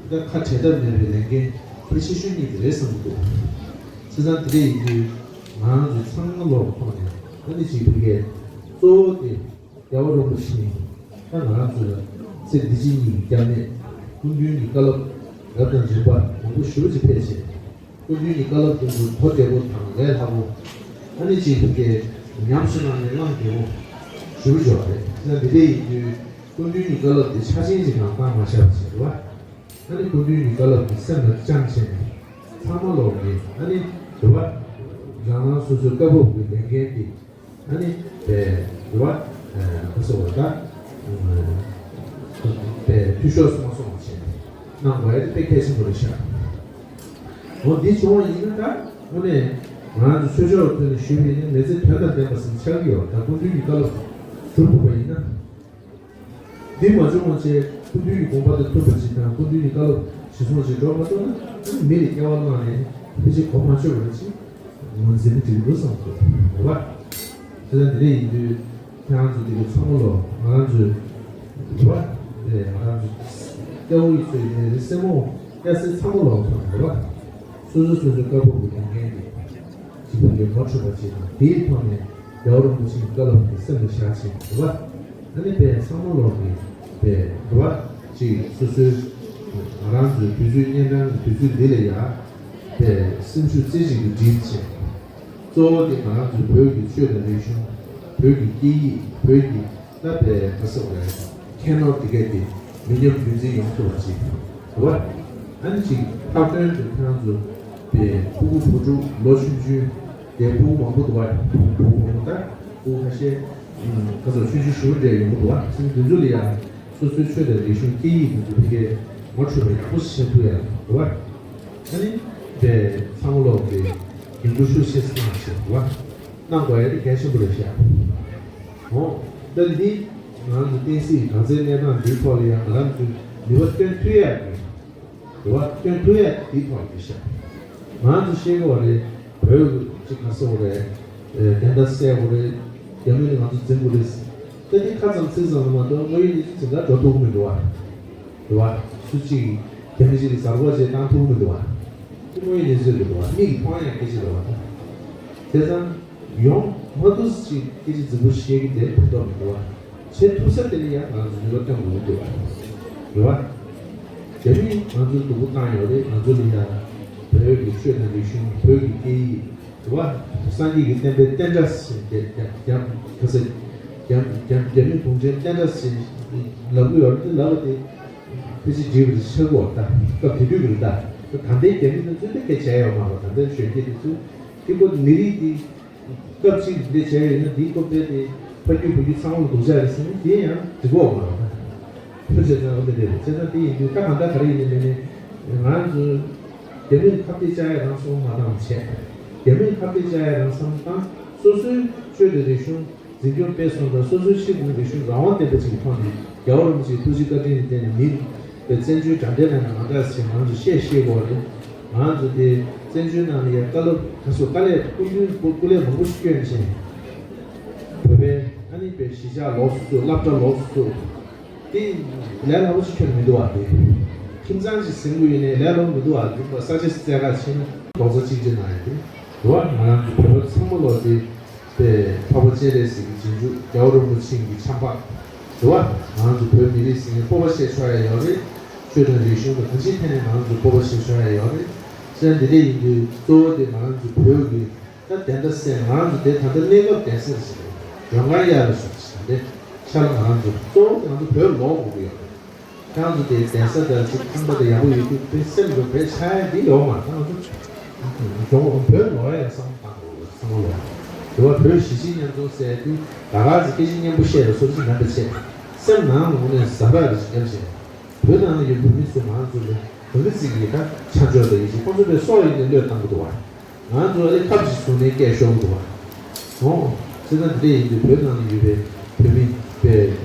ད་ཁ་བྲལ་ཐབས་མེད་པའི་ལས་འགན་གལ་ཆེ་ཤོས་གཉིས་དེ་རེད་བསམ་གྱི་འདུག་བྱས་ཙང་དེ་འདྲ་ཡིན་དུས་ང་རང་ཚོ་ཚང་མ་ལོག་ཐོག་ནས་ཨ་ནི་ཅིག་ཕ་གིའི་གཙོ་བོ་དེ། རྒྱལ་བ་རིན་པོ་ཆེ་ད་ང་རང་ཚོ་ལ་ཚེ་འདི་ཕྱི་གཉིས་ཀྱི་སྐྱབས་གནས་སྐུ་མདུན་གྱི་བཀའ་སློབ་རབ་དང་རིམ་པ་མང་པོ་ཞེ་པོ་ཅིག་ཕེབས་བྱས། སྐུ་མདུན་གྱི་བཀའ་སློབ་དེ་ཚོ་གོ་བདེ་པོ་དང་ལས་སླ་པོ། ཨ་ནི་ཅིག་གི་ཉམས་སུ་བླངས་ནས་བླང་བདེ་པོ་ཞེ་པོ་ཅིག་ཡོད་རེད། ད་འདི་འདྲ་ཡིན་དུས་སྐུ་མདུན་གྱི་བཀའ་སློབ་དེ་ཆ་ཆེན་ཅིག་གང་བཏང་མ་བཞག་པ་བྱས་རེད་བ། ཨ་ནི་སྐུ་མདུན་གྱི་བཀའ་སློབ་དེ་སེམས་ལ་བཅངས་བྱས་ནས་ཚང་མ་ལོག་གིས་ཨ་ནི་རེད་བ། རང་རང་སོ་སོའི་བཀའ་བབས་ཀྱི་ལས་འགན་དེ། ཨ་ནི་པས་རེད་བ། ཨ་ག་ཟེར་བ་ད། པས་འཐུས་ཤོར་སོང་སོང་བྱས་ནས་གནང་བ་ཡ་དེ་དཔེ་གལ་ཆེན་པོ་རེད་ཤག་འོ་འདི་བྱུང་བ་ཡིན་ན་ད་དངོས་གནས་ང་རང་ཚོ་ཆོས་ཕྱོགས་ཐོག་ནས་ཞུས་པ་ཡིན་ན་མི་ཚེ་དོན་དང་ལྡན་པ་ཟིན་ཆགས་ཀྱི་ཡོད། ད་སྐུ་མདུན་གྱི་བཀའ་སློབ་སྒྲུབ་ཐུབ་པ་ཡིན་ན། འདི་མ་བྱུང་བ་བྱས་སྐུ་མདུན་གྱི་དགོངས་པ་དེ་ཐོབ་པ་ཅིག་དང་སྐུ་མདུན་གྱི་བཀའ་སློབ་གཞིར་བཟུང་ཅིག་འགྲོ་མ་ཐུབ་ན་ཨ་ནི་མི་ལ་སྐྱེ་བ་བླངས་ནས་ཕལ་ཆེར་གོ་མ་ཆོད་པ་ཅིག་ངོས་འཛིན་འགྲིག་འདུག་བསམ་ཐུབ་རེད་བ། དེ་ལ་འདི་འདྲ་ཡིན་དུས་ཁྱེད་རང་ཚོ་འདི་ག་ཚང་མ་ལོག་ང་རང་ཚོའི་རེད་བ། དེ་ང་རང་ཚོ་སྐྱ་བོ་ཡི་ཚོ་ཡིན་ནའི་རེད། སེར་མོ་སྐྱ་སེར་ཚང་མ་ལོག་ཐོག་ནས་རེད་བ། སོ་སོ་སོ་སོའི་བཀའ་བབས་ཀྱི་ལས་འགན་དེ་གཅིག་པུ་ལས་ངོ་འཕྲོད་པ་ཅིག་དང་དེའི་ཐོག་ནས་རྒྱལ་བ་རིན་པོ་ཆེའི་བཀའ་སློབ་དེ་སེམས་ལ་བཞག་བྱས་རེད་བ། ཨ་ནི་པས་ཚང་མ་ལོག་གིས་པས་རེད་བ། ཅིག་སོ་སོའི་ང་རང་ཚོའི་དུས་ཚོད་གཉན་འཕྲང་གི་དུས་ཚོད་འདི་ལ་ཡ་པས་སེམས་ཤུགས་རྩེ་གཅིག་ཏུ་སྒྲིལ་བྱས། གཙོ་བོ་དེ་ང་རང་ཚོའི་བོད་ཀྱི་ཆོས་དང་རིག་གཞུང་། བོད་ཀྱི་སྐད་ཡིག་བོད་ཀྱི་ད་པས་ག་ཟེར་བ་རེད། ཁྱད་ནོར་དེ་གས་དེ་མི་ཉམས་རྒྱུན་འཛིན་ཡོང་ཐུབ་པ་ཅིག་རེད་བ། ཨ་ནི་ཅིག་ལྷག་དོན་དུ་ཁྱེད་རང་ཚོ་པས་ཕྲུ་གུ་བུ་ཕྲུག་ལོ་ཆུང་ཆུང་ དེ་ཕྲུ་གུ་མང་པོ་འདུག་བ། ཕྲུ་གུ་མང་པོ་དང་ཕྲུ་གུ་ཁ་ཤས་ཁ་སང་ཆུང་ཆུང་ཞུ་འདྲ་ཡོང་གི་འདུག་བ། ཚིག་འདི་ཚོ་ལ་ཡང་སོ་སོའི་ཆོས་དང་རིག་གཞུང་སྐད་ཡིག་འདི་ཚོ་ཕ་གིར་ངོ་འཕྲོད་པ་ཡག་པོ་ཞིག་བྱེད་ཐུབ་ཡ་འདུག་བ། ཨ་ནི་དེ་ཚང་མ་ལོག་གི་འགན་འཁུར་ཤུགས་ཆེ་ཙམ་བཞེས་འདུག་བ། གནང་དགོས་ཡ་དེ་གལ་ཆེན་པོ་རེད་ཤག་འོ། ད་འདི་ང་ཚོ་བསྟན་སྲིད་གང་ཟག་གནས་སྟངས་འདིའི་ཐོག་ལ་ཡང་ང་རང་ཚོས་ནུས་པ་བཏོན་ཐུབ་ཡ་གི་རེད་བ། སྟོན་ཐུབ་ཡ་དེའི་ཐོག་ཡིན་ཤག་ང་ཚོ་ཤེས་དགོས་པ་རེད། བོད་ཅིག་ག་ཟེར་དགོས་རེད། བདེན་མཐའ་གསལ་དགོས་རེད། རྒྱ་མི་ནི་ང་ཚོ་འཛིན་དགོས་རེད། ད་དེ་ཁ་ཙམ་ཚིག་ཙམ་ལ་མ་གཏོགས་དངོས་ཡོད་གནས་ཚུལ་ཇི་འདྲ་འགྲོ་ཐུབ་ཀྱི་མི་འདུག་བ། རེད་བ། སུ་གཅིག་རྒྱ་མི་གཅིག་གིས་གཟའ་སྐར་ཅིག་བཏང་ཐུབ་ཀྱི་མི་འདུག་བ། དེ་དངོས་ཡོད་གནས་ཚུལ་རེད་འདུག་བ། མིག་གིས་མཐོང་ཡ་སྐད་ཆ་རེད་བ། དེ་ཙང་། ཡོང་མ་ཐུབ་ཅིག་སྐད་ཆ་རྫིག་པོ་བཤད་ཀྱི་དེ་ཕན་ཐོགས་མི་འདུག་བ། བྱེད་ཐུབ་ས་དེ་ལ་ཡང་ང་ཚོ་ནུས་པ་བཏོན་དགོས་ཀྱི་འདུག་བ། རེད་བ། རྒྱ་མིས་ང་ཚོ་སྡུག་པོ་བཏང་ཡོད་རེད། ང་ཚོ་ལ་ཡང་བོད་ཀྱི་ཆོས་དང་རིག་གཞུང་། བོད་ཀྱི་སྐད་ཡིག་རེད་བ། སངས་རྒྱས་ཀྱི་བསྟན་པའི་བསྟན་དགྲ་ཟེར་རྒྱ་རྒྱ་རྒྱ་ཁ་ས་རྒྱ་རྒྱ་རྒྱ་མི་གུང་ཁྲན་བསྟན་དགྲ་ཟེར་ལབ་ཀྱི་ཡོད་རེད། དེ་ལབ་པ་དེ་ཕལ་ཆེར་འགྲིག་པ་ཆགས་ཀྱི་ཡོད་ད། སྐབས་དེ་དུས་ཀྱི་རེད་ད། ད་ལྟའི་རྒྱ་མི་དེ་ཚོས་དེ་སྐད་བྱས་ཡོད་མ་རེད། ད་ལྟའི་གཞོན་སྐྱེས་དེ་ཚོས་དེ་ཀོ་མི་རིགས་དེ། སྐབས་གཅིག་འདི་བྱས་ཡོད་ན་འདིའི་སྐོར་དཔེ་དེ་ཕ་རྒྱུད་བུ་རྒྱུད་ཚང་མ་ལ་སྡུག་ཅག་རེད་ཟེར་ན་དེ་ཡང་འགྲིག་གི་ཡོད་མ་རེད། ཁོ་བྱས་ཙང་འོ་དེ་རེད། བྱས་ཙང་དེ་ཡིན་དུས་ད་གང་ལྟར་ག་རེ་ཡིན་ནའི་མིན་ནའི་ང་ཚོ་རྒྱ་མིར་ཁ་གཏད་བཅག་ཡ་རང་སྲུང་མ་བཏང་བྱས། རྒྱ་མིར་ཁ་གཏད་བཅག་ཡ་རང་བསམ་བཏང་། སོ་སོའི་ཆོས་དང་རིག་གཞུང་འཛིན་སྐྱོང་སྤེལ་གསུམ་དང་སོ་སོའི་ཆེས་ཀུན་རིག་གཞུང་རང་དབང་ལྡན་པ་ཅིག་ཐོག་ནས་རྒྱལ་བ་རིན་པོ་ཆེའི་ཐུགས་རྗེ་བཀའ་དྲིན་ལ་བརྟེན་ནས་མི་རིགས་པའི་བཙན་བྱོལ་དྲ་འབྲེལ་ནང་ནས་ང་འདྲ་ཞིག་ང་ཚོ་བཤད་ཤེས་དགོས་རེད། ང་ཚོ་དེ་བཙན་བྱོལ་ནང་ལ་ཡ་དཀའ་སློབ་ཁ་སོ་དཀའ་ལས་སྐུ་མདུན་སྐུ་ལས་མང་པོ་ཞིག་བསྐྱོན་ཕྱིན། བོད་པའི་ཨ་ནི་པའི་གཞིས་ཆགས་ལོགས་སུ་བཙུགས། སློབ་གྲྭ་ལོགས་སུ་བཙུགས། དེ་ལས་སླ་པོ་ཞིག་ཁྱོན་མི་འདུག་བ། དེ་ཁྱིམ་ཚང་ཞིག་ཟིན་དགོས་ཡིན་ནའི་ལས་སླ་པོ་མི་འདུག་བ། འདི་ས་ཆ་ཞིག་བཙལ་ག་ཕྱིན་ན་རྡོག་རྩ་གཅིག་སྒྲིལ་གནང་ཡ་དེ་རེད་བ། ང་རང་ཚོ་བོད་པ་ཚང་མ་ལོག་དེ། པའི་འཕགས་པ་སྤྱན་རས་གཟིགས་ཀྱི་རྗེས་འཇུག་རྒྱལ་བ་རིན་པོ་ཆེ་གི་ཆབ་འབངས་རེད་བ། ང་ཚོ་བོད་མི་རིགས་ཟེར་མཁན་སྤོབས་པ་བཤད་ཆོག་ཡ་ཡོད་རེད། ཆོས་དང་རིག་གཞུང་དང་གང་ཅིའི་ཐད་ནས་ང་ཚོ་སྤོབས་པ་བཤད་ཆོག་ཡ་ཡོད་རེད། བྱས་ཙང་འདི་འདྲ་ཡིན་དུས་གཙོ་བོ་དེ་ང་རང་ཚོ་བོད་ཀྱི་ད་བདེན་མཐའ་གསལ། ང་རང་ཚོ་དེ་ད་ལྟ་གནས་སྐབས་བདེན་གསལ་ཞིག་རེད། མགྲོན་ཁང་གཡར་བ་ཞིག་རེད། ཆ་ལ་ང་རང་ཚོ་གཙོ་བོ་དེ་ང་ཚོ་བོད་ལོག་དགོས་ཀྱི་ཡོད་རེད། ཁྱེད་རང་ཚོ་དེ་གདན་ས་དང་ཅིག་ཁང་པ་དང་ཡག་པོ་ཡོད་དུས་དཔེ་སེམས་ལ་དཔེ་ཆགས་ཡ་འདི་ཡོད་མ་རེད། ང་ཚོ་གྱོང་བོད་ལོག་ཡ་བསམ་བཏང་དགོས། བསམ་བློ་ལ་དེ་བ་བོད་གཞིས་བྱེས་མཉམ་འཛོམས་ཟེར་དུས་ད་ག་ཚོད་སྐད་ཆ་སྙན་པོ་བཤད་ལ་སོ་སོ་ནང་པའི་ཆེད་སེམས་ནང་ལ་དངོས་གནས་ཟ་འཐག་རེ་ཞིག་བརྒྱབ་བྱས། བོད་ནང་ལ་ཡོད་བོད་མི་ཚོས་ང་ཚོ་ལ་ག་འདྲ་ཅིག་ཡིན་ད་ཆ་འཇོག་དང་ཡིན་ཞིག་ཁོང་ཚོ་དཔེ་སྲོག་ཡིན་ནས་བློས་བཏང་གི་འདུག་བ། ང་ཚོ་ཨ་ནི་ཁབ་ཅིག་བཟུང་ནས་སྐད་ཤོར་འདུག་བ། འོ། བྱས་ཙང་འདི་འདྲ་ཡིན་དུས་བོད་ནང་ལ་ཡོད་པའི་བོད་མི་དཔེ་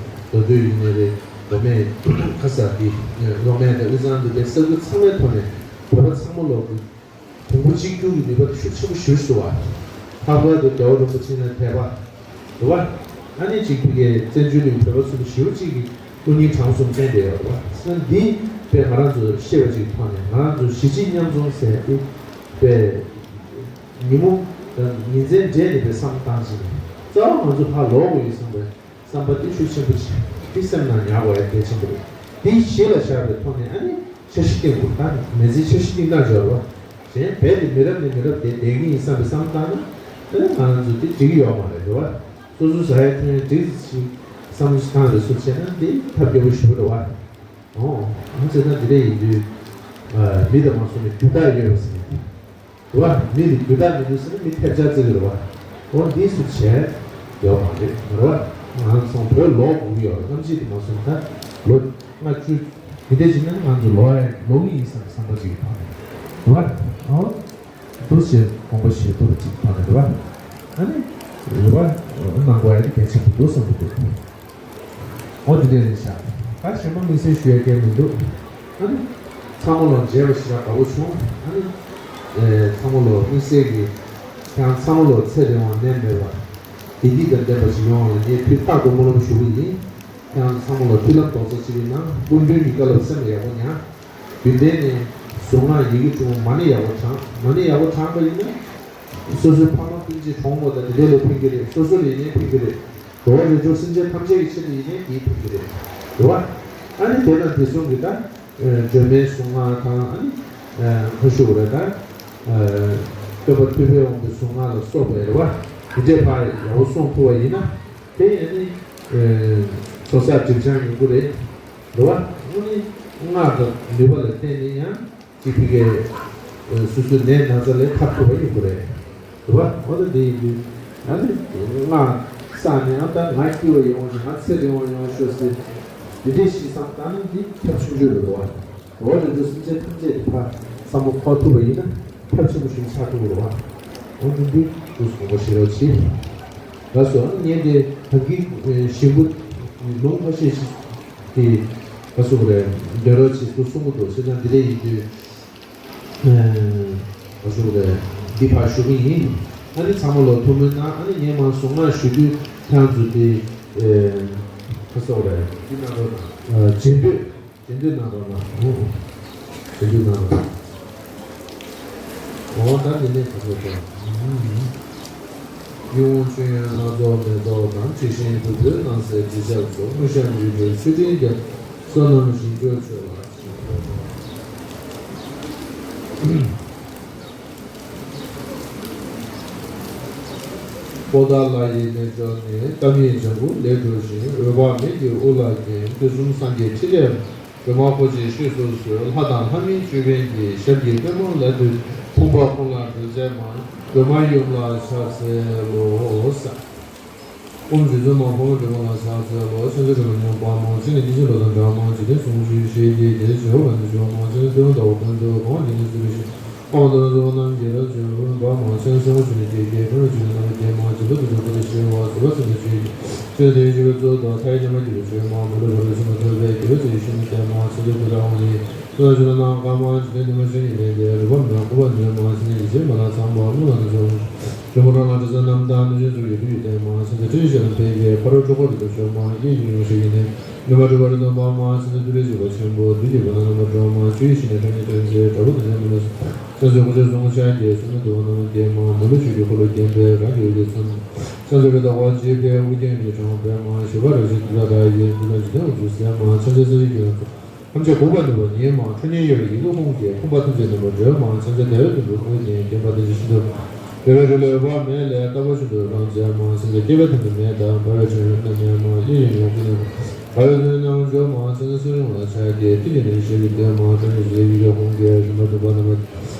མདོ་སྟོད་ཡིན་ནའི་རེད། མདོ་སྨད་ཁ་ས་འདི་གློ་སྨད་དང་དབུས་གཙང་འདི་པའི་ས་ཁུལ་ཚང་མའི་ཐོག་ནས་བོད་པ་ཚང་མ་ལོག་གི་གོང་བུ་གཅིག་གྱུར་གྱི་ནུས་པ་དེ་ཤུགས་ཆེན་པོ་ཞིག་སོང་བ། ལྷག་པར་དུ་རྒྱལ་བ་རིན་པོ་ཆེ་ནས་ཐེག་པ། རེད་བ། ཨ་ནི་གཅིག་ཕ་གིའི་བཙན་བྱོལ་གླིང་བོད་པ་ཚོ་ལ་ཞེ་པོ་གཅིག་གི་སྐུ་ཉིད་དྲང་སྲོང་བསྟན་བསྡད་ཡོད་རེད་བ། སོ་འདི་དཔེ་ང་རང་ཚོ་ཤེས་པ་ཅིག་ཐོག་ནས་ང་རང་ཚོ་གཞིས་བྱེས་མཉམ་འཛོམས་ཟེར་ཏེ་དཔེ་ཉིན་མོ་དང་ཉིན་མཚན་སྦྲེལ་ནས་དཔེ་བསམ་བཏང་ཕྱིན་ནས་རྩ་བ་ང་ཚོ་ཕར་ལོག་དགོས་ཡོད་བསམ་པའི་བསམ་པ་དེ་ཤུགས་ཆེན་པོ་ཅིག་དེ་སེམས་ནང་ཉར་དགོས་ཡ་གལ་ཆེན་པོ་རེད། དེ་གཞི་ལ་བཞག་པའི་ཐོག་ནས་ཨ་ནི་འཆར་གཞི་བཏིང་དགོས། ད་མི་ཚེའི་འཆར་གཞི་བཏིང་སྟངས་སྦྱོར་བ། གཞན་རྦད་དེ་མི་རབས་ནས་མི་རབས་དེ་བསྡད་ཀྱི་ཡིན་བསམ་པའི་བསམ་བཏང་ན་ཨ་ནི་ང་རང་ཚོ་དེ་འགྲིག་གི་ཡོད་མ་རེད། རེད་བ། སོ་སོ་ཟ་ཡ་འཐུང་ཡ་འགྲིག་ཅིག་བསམ་བློ་ཞིག་བཏང་རེ་སུ་བྱས་ན་འདི་ཐབས་སྐྱོ་པོ་ཞེ་པོ་རེད་བ། ཨོ། ཨ་ནི་བྱས་ན་འདི་འདྲ་ཡིན་དུས། ཨ། མི་དང་མ་སོང་ནས་རྒྱུ་དག་ཡོད་པ་ཟེར་ནས། རེད་བ། མི་དེ་རྒྱུ་དག་མི་འདུག་ཟེར་ན་མི་ཐལ་ཆ་བརྩི་གི་རེད་བ། ཨོ་འདི་སུ་བྱས་ཡོད་མ་རེད། རེད་བ། ང་ཚོ་བོད་ལོག་དགོས་ཀྱི་ཡོད་རེད། གནམ་གཤིས་དེ་མ་སོང་ད་ལོ་ལྔ་བཅུ་འདི་འདྲ་ཅིག་ན་ང་ཚོ་ལོག་ཡ་ལོག་གི་ཡིན་བསམ་བསམ་པ་ཅིག་ཡོད་མ་རེད། རེད་བ། ཨོ། འདུ་བྱེད་དགོངས་པ་བཞེས་ཐུབ་པ་ཅིག་ཐོག་ནས་རེད་བ། ཨ་ནི། རེད་བ། གནང་དགོས་ཡ་དེ་གལ་ཆེན་པོ་འདུག་བསམ་གྱི་འདུག་འོ་དེ་འདྲ་རེད་ཤག་ད་གཞན་པ་དམིགས་བསལ་ཞུ་ཡ་གང་མི་འདུག་ཨ་ནི། ཚང་མ་ལ་མཇལ་བ་ཞེ་དྲག་དགའ་པོ་བྱུང་། ཨ་ནི། ཨེ། ཚང་མ་ལ་དམིགས་བསལ་གྱི། ཁྱེད་རང་ཚང་མ་ལ་ཚེ་རིང་བ་ནད་མེད་པ། བདེ་སྐྱིད་དང་ལྡན་པ་ཞིག་ཡོང་བ་ལ་ངས་ཕུལ་ཐག་རིང་པོ་ལ་ཞུ་གི་ཡིན། ཁྱེད་རང་ཚང་མ་ལ་མཐུན་ལམ་རྡོག་རྩ་གཅིག་ཡིན་ན་སྐུ་མདུན་གྱི་བཀའ་སློབ་སེམས་ལ་ཡག་པོ་ཉར། རྒྱུན་ལྡན་ནས་གཟུངས་སྔགས་ཡི་གེ་དྲུག་མ་ཎི་ཡག་པོ་བགྲང་། མ་ཎི་ཡག་པོ་བགྲངས་པ་ཡིན་ན། སོ་སོའི་ཕ་མ་སྤུན་མཆེད་གྲོགས་མོ་དང་དེ་འདྲ་ལ་ཕན་གྱི་རེད། སོ་སོ་ལ་ཡིན་ནའི་ཕན་གྱི་རེད། འགྲོ་བ་རིགས་དྲུག་སེམས་ཅན་ཐམས་ཅད་ཀྱི་ཆེད་དུ་ཡིན་ནའི་དེའི་ཕན་གྱི་རེད། རེད་བ། ཨ་ནི་དེ་དང་དེ་མཚུངས་ཀྱི་ད། སྒྲོལ་མའི་གཟུངས་སྔགས་དང་ཨ་ནི། ཁ་ཤུ་རེད་ད། སྟོན་པ་ཐུབ་པའི་དབང་པོའི་གཟུངས་སྔགས་ལ་སོགས་པའི་རེད་བ། དེ་འདྲའི་ཕར་ཡག་པོ་སོང་ཐུབ་པ་ཡིན་ན། དེ་ཡང་ནི། ཚོགས་བསགས་སྒྲིབ་སྦྱང་ཡོང་གི་རེད། རེད་བ། དངོས་གནས་སྔགས་དང་ནུས་པ་ལ་བརྟེན་ནས་ཡང་ཅིག་ཕ་གིའི་སོ་སོའི་ནད་ན་ཚ་ལས་ཐར་ཐུབ་པ་ཡོང་གི་རེད། རེད་བ། འོ་ད་དེ་ཡིན་དུས་ང་ནི་ང་ས་ནས་ཨ་ད་ང་སྐྱིད་པ་ཡོང་ཞིག་ང་ཚེ་རིང་བ་ཡོང་ཤོག་ཟེར་དེ་འདྲས་ཤིག་བསམ་ད་ནི་འདི་ཐབས་ཆུང་ཆུང་རེད་བ། འོ་དེ་ཚོ་སེམས་ཅན་ཐམས་ཅད་ཀྱི་ཕར་བསམ་བློ་འཁོར་ཐུབ་པ་ཡིན་ན་ཐབས་ཆེན་པོ་ཞིག་ཆགས་ཐུབ་ཀྱི་རེད་བ། འོ་འདི་འདི་འདུག་སེ་དགོངས་པ་བཞེས་རོགས་གྱིས། ལགས་སོ། ཨ་ནི་ངས་འདི་ད་གིན་ཞིམ་པོ་ལུང་ཁ་ཤས་ཤིག་གི་ག་སུ་རེད་འདོན་རོགས་གྱིས་སུ་གསུང་གི་འདུག་བྱས་ཙང་འདི་འདྲ་ཡིན་དུས། ཨ་ཟུག་རེད། འདི་ཕར་ཞུ་གི་ཡིན། ཨ་ནི་ཚང་མ་ལོ་ཐུགས་སྨོན་གནང་། ཨ་ནི་ངས་མར་གཟུངས་སྔགས་ཞུ་དུས་ཁྱེད་རང་ཚོ་དེ་ཨ་ཟུག་རེད། འདི་གནང་རོགས་གནང་། རྗེས་ཟློས། རྗེས་ཟློས་གནང་རོགས་གནང་། རྗེས་ཟློས་གནང་རོགས་གནང་། འོ་ད་འདི་ནས་ག་ཚོད་དང་། ཡིད་འོང་མཆོད་ཡོན་སྣ་ཚོགས་མེ་ཏོག་དང་། ཇི་བཞིན་དུ་འདོད་སྣང་གསལ་དྲི་ཆབ་སོགས། དངོས་ཤར་འོད་འཕྲོ་ཆུ་སྤྲིན་རྒྱ། བསོད་ནམས་ཞིང་མཆོག་མཆོད་ལ། པོ་ཏཱ་ལ་ཡི་རྣལ་འབྱོར་ནི། ཏཱཾ་ཡིག་ལྗང་གུ་ལས་གྲུབ་ཅིང་། འོད་དཔག་མེད་ཀྱི་དབུ་ལ་བརྒྱན། དུས་གསུམ་སངས་རྒྱས་ཕྲིན་ལས་སྒྲོན་མ་འཁོར་བཅས་བཞུགས་སུ་གསོལ། ལྷ་དང་ལྷ་མིན་ཅོད་པན་གྱིས། ཞབས་ཀྱི་པདྨོ་ལ་འདུད། ཕོངས་པ་ཀུན་ལ་སྒྲོལ་མཛད་མ། སྒྲོལ་མ་ཡུམ་ལ་ཕྱག་འཚལ་ལོ། ཨོཾ་རྗེ་བཙུན་མ་འཕགས་མ་སྒྲོལ་མ་ལ་ཕྱག་འཚལ་ལོ། མཚན་རྩྭ་སྒྲོལ་མ་ཡུམ་དཔལ་མོ། མཚན་ནི་དེ་བཞིན་ལྷ་དང་འདྲ་མ། འཇིག་རྟེན་གསུམ་མགོན་ཆེན་ཞེས་བགྱི། དེ་ནི་བྱེ་བ་ཀུན་ཏུ་འཇོམས་མ། མཚན་ནི་སྟོན་པ་ཟླ་བ་ཀུན་ཏུ་དགའ་བ། འཇིག་རྟེན་གསུམ་མགོན་ཆེན་ཞེས་བགྱི། དཔལ་མང་དུ་རབ་འབྱམས་རྣམ་རྒྱལ་རབ་འབྱམས་ཀུན། དཔལ་མང་མཚན་སེམས་དཔའ་ཆོས་ནི་སྐྱེས་ཀྱི། ཕུན་སུམ་ཚོགས་པའི་རྣམ་པར་རྒྱལ་མ། བྱིན་རླབས་ཏུ་འཇུག་པ་དང་ཞི་བ། གཟུགས་སྐུ་སེམས་ཀྱི་ཆོས་ཀྱི། ཆོས་དེ་ཞི་བའི་གཙོ་བོ་དང་། མཐའ་ཡས་ཉོན་མོངས་སྐྱེ་བའི་ཆོས་མང་པོ་ལས་སྒྲོལ་བར་བྱེད་པ་ཐོབ་པའི་དགེ་བའི་རྩ་བའི་བཤེས་གཉེན་བསྟེན་མ། མཚན་རྩྭ་ཀུན་ལ་དབང་ལྡན། ཀུན་ལ་ཆོས་རྣམས་བཀའ་མ། འཇིག་རྟེན་ཉོན་མོངས་ཆོས་ཉིད་ལས་འདས། རིག་པ་མེད་པ་ལ་སྐུར་བ་འདོན་མ། མཚན་ནི་ཡེ་ཤེས་མེ་ལྷ་ཚངས་པ། རླུང་ལ་སྣ་ཚོགས་འོད་འཕྲོ། འབྱུང་པོ་སྒྲོན་ལ་དྲི་ཟ་རྣམས་དང་། གནོད་སྦྱིན་ཚོགས་ཀྱིས་བདུད་རྩི་བསྟེན་མ། མཚན་རྩྭ་སྤྲིན་བཞད་ལ་འཕེལ་གྱི། ཕ་རོལ་འཁྲུལ་འཁོར་རིགས་དྲུག་འཇོམས་མ། སྐད་ཅིག་གིས་ཡོངས་ཤེས་ཀྱི་ནི། མུན་པ་འཁྲུགས་པ་རིགས་དྲུག་སྤངས་མ། མཚན་རྩྭ་ཏུ་རེའི་བཞད་པ་ཆེན་པོ། བདུད་ཀྱི་སྒོ་ནས་རྣམ་པར་སྒྲོལ་མ། བཅུ་ཡི་ཞིང་ནས་ཐོད་རྔམ་སྟོན་མཛད། དྲག་པོའི་དུར་ཁྲོད་མི་ལུས་སོལ། མཚན་རྩྭ་དགུ་ཚོགས་ཟུང་ལ་ཕྱག་བགྱི། བསོད་ནམས་འདུ་བ་རྣམས་ལ་འདེབས་མ། མ་ལུས་ཆོས་ཀྱི་འཁོར་ལོ་བརྒྱན་པའི། རང་གི་འོད་ཀྱིས་མཚན་རྩྭ་རྫོགས་པའི་ཟླ་བ་གཅིག་པའི། དབུ་རྒྱན་གྱི་གྲངས་སྦས་མ། ཞི་བ་རབ་བཞད་དུས་མཐའ་བྲལ་ཡི། འདི་དག་འཇིག་རྟེན་དབང་ཕྱུག་ཟད་མ། མཚན་རྩྭ་ས་གཞི་རྒྱུད་ལ་ཐོགས། ཐམས་ཅད་འགུགས་པར་ནུས་པ་ཉིད་མ། ཁྲོ་གཉེར་གཡོ་བའི་ཡི་གེ་ཀུན་གྱིས། ཕོངས་པ་ཐམས་ཅད་ནོན་པར་མཛོད་མ། མཚན་རྩྭ་བདེ་བའི་དོན་དུ་ཀུན་ལ་བརྒྱན། བརྒྱན་པ་དེ་ཇི་བཞིན་དུ། བདེ་བའི་འཕྲོ་ལས་འོད་དཔག་མེད་ལས། རྟག་པར་བྱུང་དུ་རབ་མཛད་མ། མཚན་རྩྭ་སྐྱེས་པའི་མཐའ་འདུལ་མེ་དང་། འབར་བའི་ཕྲེང་བའི་སྣ་མེད་མ། གཡས་གཡོན་ཡོངས་ཀུན་ནས། འབར་བའི་ཚོགས་ཀྱིས་རྣམ་པར་སྤྱོད་མ། མཚན་རྩྭ་སེར་ཡོངས་ལ་ཕྱག་བགྱི། ཏིལ་གྱི་ནི་ཞལ་གྱིས་བསྟོད་མ། ཁྲོ་གཉེར་གྱི་ཡི་གེ་ཀུན་གྱིས། བཞིན་པར་གདུག་པ་རྣམ་པར།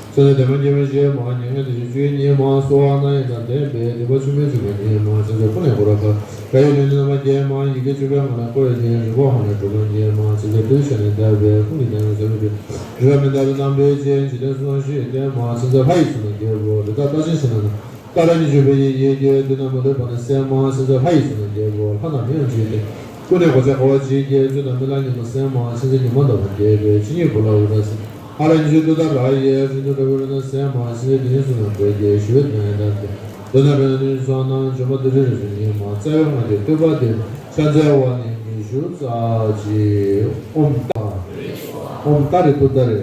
མཚན་རྩྭ་བདེ་མ་སྐྱེས་པའི་བཞད་མ། མྱ་ངན་འདས་ཞི་བཅུ་གཉིས་མ། གསོལ་བ་སྣ་ཡི་དང་ལྡན་པའི། སྡིག་པ་ཆུ་མེ་བྱུག་པ་ཉིད་མ། མཚན་རྩྭ་ཀུན་ནས་བསྐོར་བ་མཁའ། མཁའ་ཡི་ལུས་ནི་རྣམ་པར་བརྒྱན་མ། ཡི་གེ་བཅུ་པའི་ངག་ནི་བསྐོར་བའི་རྒྱན། རིག་པ་ཧཱུྃ་ལས་གྲུབ་པ་ཉིད་མ། མཚན་རྩྭ་སྤྲིན་ཤར་ནས་འདབ་པའི། ཧཱུྃ་གི་གདངས་ཀྱིས་ཟེར་བའི་དྲི། རིག་པ་མི་འདའ་བའི་རྣམ་པའི་སྤྱན། འཇིག་རྟེན་གསུམ་ཞིང་བརྟན་མ། མཚན་རྩྭ་ལྷ་ཡི་གཟུགས་ནི་རྒྱལ་པོ། རི་དྭགས་རྟགས་ཅན་ཕྱི་ནང་ན། ཏཱ་ར་གཉིས་བརྗོད་པའི་ཡི་གེ་ཀྱིས། བདུད་རྣམས་མ་ལུས་པ་ནི་སེལ་མ། མཚན་རྩྭ་ལྷ་ཡི་གཟུགས་ནི་རྒྱལ་པོ། ལྷ་རྣམས་མི་ཡོང་ཆོས་སྟོན། ཀུན་ནས་གོ་ཆ་དགའ་བ་བརྗིད་ཀྱིས། བཙུན་དང་སྨན་བླ་ཉི་མ་སེལ་མ། མཚན་རྩྭ་ཉི་མ་ལྟ་བུ་རྒྱས་པའི། ཕྱི་ཉིན་བུ་ལ་འུར་སྒྲ་སེལ། ཧ་ལ་ཉི་ཤུ་ཏུ་ཏཱ་ར་ཡིས། རིང་དུ་འགྲོ་བའི་རོ་སྣ་སེལ་མ། མཚན་རྩྭ་དེ་ཉིད་གཟུགས་རྣམས་བཀོད་ཀྱིས། ཞི་བའི་དོན་ཡང་དག་སྟེ། མདོར་ན་རོ་སྣའི་ཚོགས་རྣམས། འཇོམས་པ་ཏུ་རེའི་རིགས་སུ་ངེས་མ། རྩ་བའི་སྔགས་ཀྱི་བསྟོད་པ་འདི། ཕྱག་འཚལ་བ་ནི་ཉི་ཤུ་རྩ་གཅིག་ཨོཾ་ཏཱ། ཨོཾ་ཏཱ་རེ་ཏུཏྟཱ་རེ།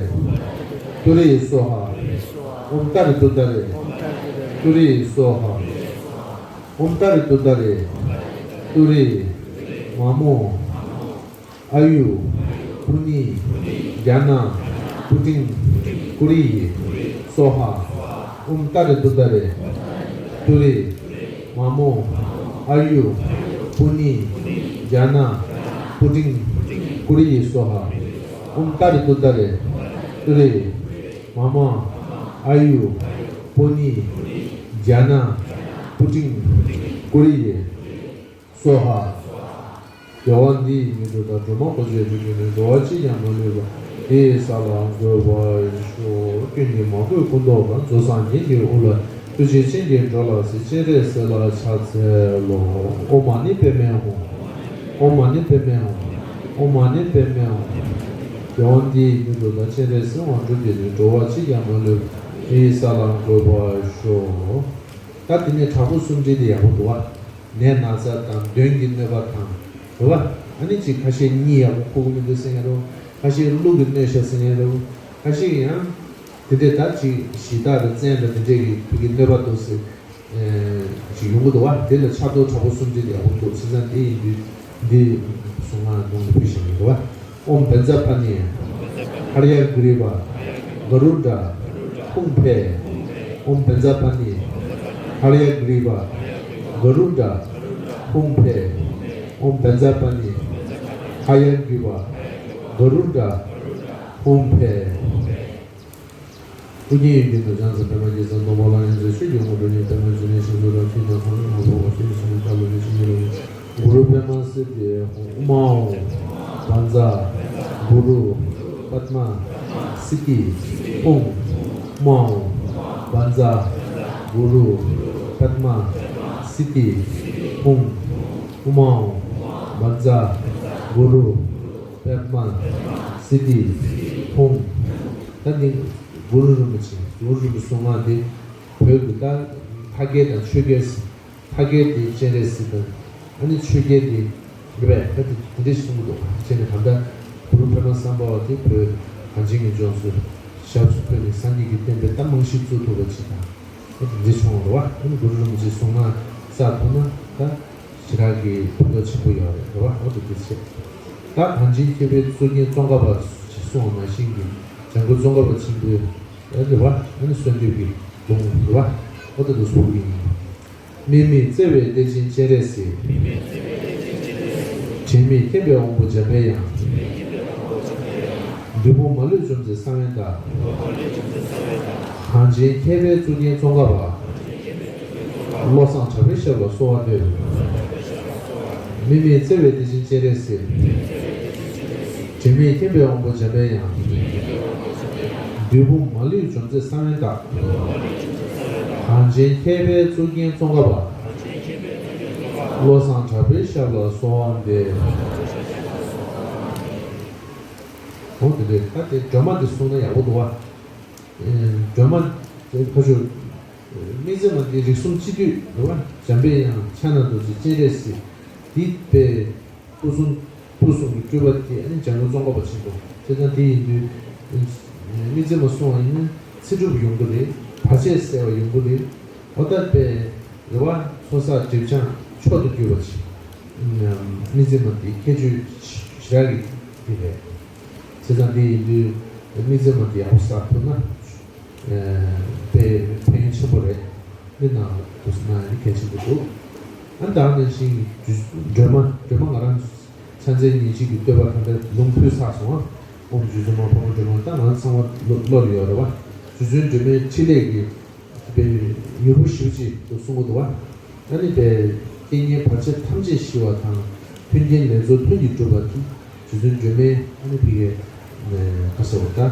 ཏུ་རེ་སྭཱ་ཧཱ། ཨོཾ་ཏཱ་རེ་ཏུཏྟཱ་རེ། ཏུ་རེ་སྭཱ་ཧཱ། ཨོཾ་ཏཱ་རེ་ཏུཏྟཱ་རེ། ཏུ་རེ། མ་མོ། ཨཱ་ཡུ། པུ་ཎི། ཛྙཱ་ན། པུ་ཊིཾ། ཀུ་རི་ཡེ། སྭཱ་ཧཱ། ཨོཾ་ཏཱ་རེ་ཏུཏྟཱ་རེ། ཏུ་རེ། མ་མོ། ཨཱ་ཡུ། པུ་ཎི། ཛྙཱ་ན། པུ་ཊིཾ། ཀུ་རི་ཡེ་སྭཱ་ཧཱ། ཨོཾ་ཏཱ་རེ་ཏུཏྟཱ་རེ། ཏུ་རེ། མ་མ། ཨཱ་ཡུ། པུ་ཎི། ཛྙཱ་ན། པུ་ཊིཾ། ཀུ་རི་ཡེ། སྭཱ་ཧཱ། དགེ་བ་འདི་ཡིས་ཉོན་དྲུག་དང་། སྒྲོལ་མ་འཁོར་བཅས་འགྲོ་ཀུན་ནི། འགྲོ་བ་གཅིག་ཀྱང་མ་ལུས་པ། དེ་ཡི་ས་ལ་འགོད་པར་ཤོག་སྐྱོན་གྱིས་མ་གོས་སྐུ་མདོག་དང་། རྫོགས་སངས་རྒྱས་ཀྱི་དབུ་ལ། ཐུགས་རྗེའི་སྤྱན་གྱིས་འགྲོ་ལ་གཟིགས། སྤྱན་རས་གཟིགས་ལ་ཕྱག་འཚལ་ལོ། ཨོཾ་མ་ཎི་པདྨེ་ཧཱུྃ། ཨོཾ་མ་ཎི་པདྨེ་ཧཱུྃ། ཨོཾ་མ་ཎི་པདྨེ་ཧཱུྃ། དགེ་བ་འདི་ཡིས་ཉོན་དྲུག་དང་། སྤྱན་རས་གཟིགས་དབང་དྲུག་བརྒྱུད་ནས། འགྲོ་བ་གཅིག་ཀྱང་མ་ལུས་པ། དེ་ཡི་ས་ལ་འགོད་པར་ཤོག་ད་དེ་ནས་དྲག་པོ་སུམ་ཁྲི་དེ་ཡག་པོ་འདུག་བ། ནད་ན་ཚ་དང་གདོན་གྱི་གནོད་པ་དང་། རེད་བ། ཨ་ནི་ཅིག་ཁ་ཤས་གཉིད་ཡག་པོ་ཁུག་གི་མི་འདུག་ཟེར་མཁན་རེད་བ། ཁ་ཤས་ཀླུ་གིས་གནོད་ཤག་ཟེར་མཁན་རེད་བ། ཁ་ཤས་ཀྱིས་ཡང་དེ་འདྲས་ད་ཅིག་གཞི་བདག་དང་བཙན་དང་དེ་འདྲས་ཀྱི་བུ་གི་གནོད་པ་འདུག་ཟེར་ཅིག་ཡོང་གི་འདུག་བ། དེ་ལ་ཕྱག་རྡོར་དྲག་པོ་སུམ་ཁྲི་དེ་ཡག་པོ་འདུག་བྱས་ཙང་དེ་ཡིན་དུས་འདི་གཟུངས་སྔགས་གདོང་ལ་ཕུལ་བཞག་གི་འདུག་བ། ཨོཾ་བཛྲ་པཱ་ཎི། ཧ་ར་ཡ་གྲི་པ། ག་རུ་ཌ། ཧཱུྃ་ཕཊ། ཨོཾ་བཛྲ་པཱ་ཎི། ཧ་ར་ཡ་གྲི་པ། ག་རུ་ཌ། ཧཱུྃ་ཕཊ། ཨོཾ་བཛྲ་པཱ་ཎི། ཧ་ཡ་གྲི་པ། ག་རུ་ཌ། ཧཱུྃ་ཕཊ། ཨོ་རྒྱན་ཡུལ་གྱི་ནུབ་བྱང་མཚམས། པདྨ་འཇིགས་མཚམས་སྡོང་པོ་ལ། ཡོངས་འཛིན་ཆོས་ཀྱི་དབང་པོ་རིན་ཆེན་པདྨ་འབྱུང་གནས། ཞིང་རྡུལ་རང་བཞིན་ཉིད་ཁོ་ནར་ལྷག་པར་བརྟེན་ནས་ཞིང་རྡུལ་ལྟ་བུ་ནི་ཞིང་གི་རང་བཞིན། གུ་རུ་པདྨ་སིདྡྷི་ཧཱུྃ་མ་ཧཱུྃ་བཛྲ་གུ་རུ་པདྨ་སིདྡྷི་ཧཱུྃ་མ་ཧཱུྃ་བཛྲ་གུ་རུ་པདྨ་སིདྡྷི་ཧཱུྃ་མ་ཧཱུྃ་བཛྲ་གུ་རུ་པདྨ་སིདྡྷི་ཧཱུྃ། ད་འདི་གུ་རུ་རིན་པོ་ཆེ། གུ་རུ་རིན་པོ་ཆེ་གསུང་ངག་འདི་བོད་ཀྱི་ད་ཕ་སྐད་དང་ཆོས་སྐད། ཕ་སྐད་དེ་སྤྱན་རས་གཟིགས་དང་། ཨ་ནི་ཆོས་སྐད་དེ་རེད་པས། ད་དེ་དེ་འདྲས་གསུང་གི་འདུག་བྱས་ནས་གང་ལྟར་གུ་རུ་པདྨ་སམྦྷ་ཝ་དེ་བོད་གངས་ཅན་གྱི་ལྗོངས་སུ་ཞབས་སུ་འཁོད་ནས་སངས་རྒྱས་ཀྱི་བསྟན་པའི་ད་རྨང་གཞི་བཙུགས་ཐུབ་པ་ཅིག་དང་། ཨ་དེ་འདྲས་བྱུང་བ་རེད་བ། ཨ་ནི་གུ་རུ་རིན་པོ་ཆེའི་གསུང་ངག་བསགས་ཐུབ་ན་ད་ཞེ་དྲག་གི་ཕན་ཐོགས་ཆེན་པོ་ཡོད་རེད། རེད་བ། ཨ་དེ་འདྲས་བྱས། ད་གངས་ཅན་མཁས་པའི་གཙུག་རྒྱན་ཙོང་ཁ་པ་ཞེས་གསུངས་པ་ནང་བཞིན་གྱི་འཇམ་མགོན་ཙོང་ཁ་པ་ཆེན་པོའི་རེད་བ། ཨ་ནི་གསོལ་འདེབས་ཀྱི་ལུང་རེད་བ། ཨོ་ད་དུ་སུ་ཡིན། དམིགས་མེད་བརྩེ་བའི་གཏེར་ཆེན་སྤྱན་རས་གཟིགས། དྲན་མེད་མཁྱེན་པའི་དབང་པོ་འཇམ་པའི་དབྱངས། བདུད་དཔུང་མ་ལུས་འཇོམས་མཛད་གསང་བའི་བདག། གངས་ཅན་མཁས་པའི་གཙུག་རྒྱན་ཙོང་ཁ་པ། བློ་བཟང་གྲགས་པའི་ཞབས་ལ་གསོལ་བ་འདེབས། དམིགས་མེད་བརྩེ་བའི་གཏེར་ཆེན་སྤྱན་རས་གཟིགས། དྲན་མེད་མཁྱེན་པའི་དབང་པོ་འཇམ་པའི་དབྱངས། བདུད་དཔུང་མ་ལུས་འཇོམས་མཛད་གསང་བའི་བདག། གངས་ཅན་མཁས་པའི་གཙུག་རྒྱན་ཙོང་ཁ་པ། བློ་བཟང་གྲགས་པའི་ཞབས་ལ་གསོལ་བ་འདེབས། འོ་དེ་འདྲས། ད་དེ་སྒྲོལ་མ་དེ་གསུངས་ན་ཡག་པོ་འདུག་བ། སྒྲོལ་མ་དེ་ཁ་ཤོ། དམིགས་བརྩེ་མ་དེ་རིགས་གསུམ་སྤྱི་འདུས་རེད་བ། འཇམ་པའི་དབྱངས། ཕྱག་ན་རྡོ་རྗེ། སྤྱན་རས་གཟིགས། འདི་པའི་སྐུ་གསུང་། སྐུ་གསུང་གི་སྤྲུལ་པ་དེ་ཨ་ནི་འཇམ་མགོན་ཙོང་ཁ་པ་ཆེན་པོ། བྱས་ཙང་དེ་ཡིན་དུས། དམིགས་བརྩེ་མ་གསུངས་པ་ཡིན་ན་ཚེ་སྒྲུབ་ཡོང་གི་རེད། བར་ཆད་སེལ་བ་ཡོང་གི་རེད། འོ་ད་པའི་རེད་བ། ཚོགས་བསགས་སྒྲིབ་སྦྱང་མཆོག་ཏུ་གྱུར་པ་ཅིག་དམིགས་བརྩེ་མ་དེ་ཁྱད་ཆོས་ཞེ་དྲག་གི་དེ་རེད། བྱས་ཙང་དེ་ཡིན་དུས་དམིགས་བརྩེ་མ་དེ་ཡག་པོ་བསགས་ཐུབ་ན། དཔེ་ཕན་ཡོན་ཆེན་པོ་རེད། འདི་ནང་དུ་སྣང་ཡང་གལ་ཆེན་པོ་འདུག་ཨ་ནི་ད་ནང་བཞིན་གྱི་སྒྲོལ་མ། སྒྲོལ་མ་ང་རང་ཕྱག་འཚལ་ཉིན་བྱེད་ཀྱི་བསྟོད་པ་གང་འདྲ་ལུང་ཕུལ་ཚར་སོང་ཨ། ཨོཾ་རྗེ་བཙུན་མ་འཕགས་མ་སྒྲོལ་མ། ད་ང་ཚང་མ་བློ་བློ་ལ་ཡོད་རེད་བ། རྗེ་བཙུན་སྒྲོལ་མའི་ཕྲིན་ལས་ཀྱི་དཔེ་མྱུར་བུ་ཞེ་པོ་ཅིག་ཏུ་གསུང་གི་འདུག་བ། ཨ་ནི་དཔེ་རྐྱེན་ངན་བར་ཆད་ཐམས་ཅད་ཞི་བ་དང་། མཐུན་རྐྱེན་ལེགས་ཚོགས་ལྷུན་གྱིས་གྲུབ་པ་དེ་རྗེ་བཙུན་སྒྲོལ་མའི་ཨ་ནི་ཕ་གིའི་ཁ་ཟེར་བ་ད་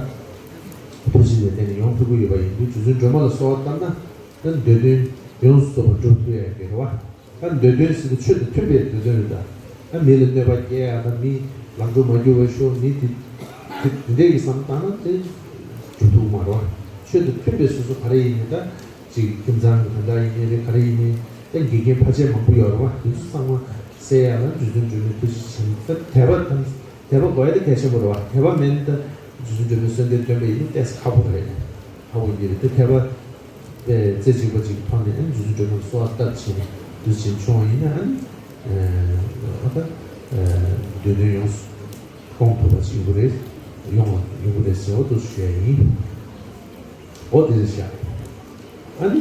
ཐུགས་རྗེ་ལ་བརྟེན་ནས་ཡོང་ཐུབ་ཀྱི་ཡོད་པ་ཡིན་དུས། རྗེ་བཙུན་སྒྲོལ་མ་ལ་གསོལ་བ་བཏབ་ན་ད་འདོད་དོན་ཡོངས་སུ་རྫོགས་པ་འགྲུབ་ཐུབ་ཡ་གི་རེད་བ། ད་འདོད་དོན་ཟེར་དུས་ཆོས་དང་མཐུན་པའི་འདོད་དོན་རེད་ད། ད་མི་ལ་གནོད་པ་སྐྱེལ་ཡ་དང་། མི་ལངས་ཕྱོགས་མ་འགྱུར་བར་ཤོག་མི་དེ་དེ་དེ་འདྲས་ཀྱི་བསམ་བཏང་ན་དེ་འགྲུབ་ཐུབ་མ་རེད་བ། ཆོས་དང་མཐུན་པའི་སོ་སོ་ག་རེ་ཡིན་ནའི་ད། ཅིག་ཁྱིམ་ཚང་གི་གང་འདྲ་ཡིན་ནའི་རེད། ག་རེ་ཡིན་ནའི་ད་འགལ་རྐྱེན་བར་ཆད་མང་པོ་ཡོད་རེད་བ། དེ་ཚོ་ཚང་མ་སེལ་ཡ་ལ་རྗེ་བཙུན་སྒྲོལ་མའི་ཐུགས་རྗེ་ཆེ། ད་དད་པ་དང་དད་པ་དགོས་ཡ་དེ་གལ་ཆེན་པོ་རེད་བ། དད་པ་མེད་ན་ད་རྗེ་བཙུན་སྒྲོལ་མའི་གསོལ་འདེབས་འདོན་པ་ཡིན་ན་ཏོག་ཙམ་ཁག་པོ་རེད། ཁག་པོ་ཡིན་གྱི་རེད། དེ་དད་པ་དཔེ་རྩེ་གཅིག་པ་ཅིག་ཐོག་ནས་ཨ་ནི་རྗེ་བཙུན་སྒྲོལ་མ་ལ་གསོལ་བ་བཏབ་བྱས་ནས་དུས་ཆེན་བྱུང་བ་ཡིན་ན་ཨ་ནི་ཨ་ད་འདོད་དོན་ཡོངས་སུ་སྐོང་ཐུབ་པ་ཅིག་ཡོང་གི་རེད། ཡོང་བ་ཡོང་གི་རེད་ཟེར་བ་དུ་ཞུ་ཡ་ཡིན། འོ་དེ་རེད་ཤག་ཨ་ནི་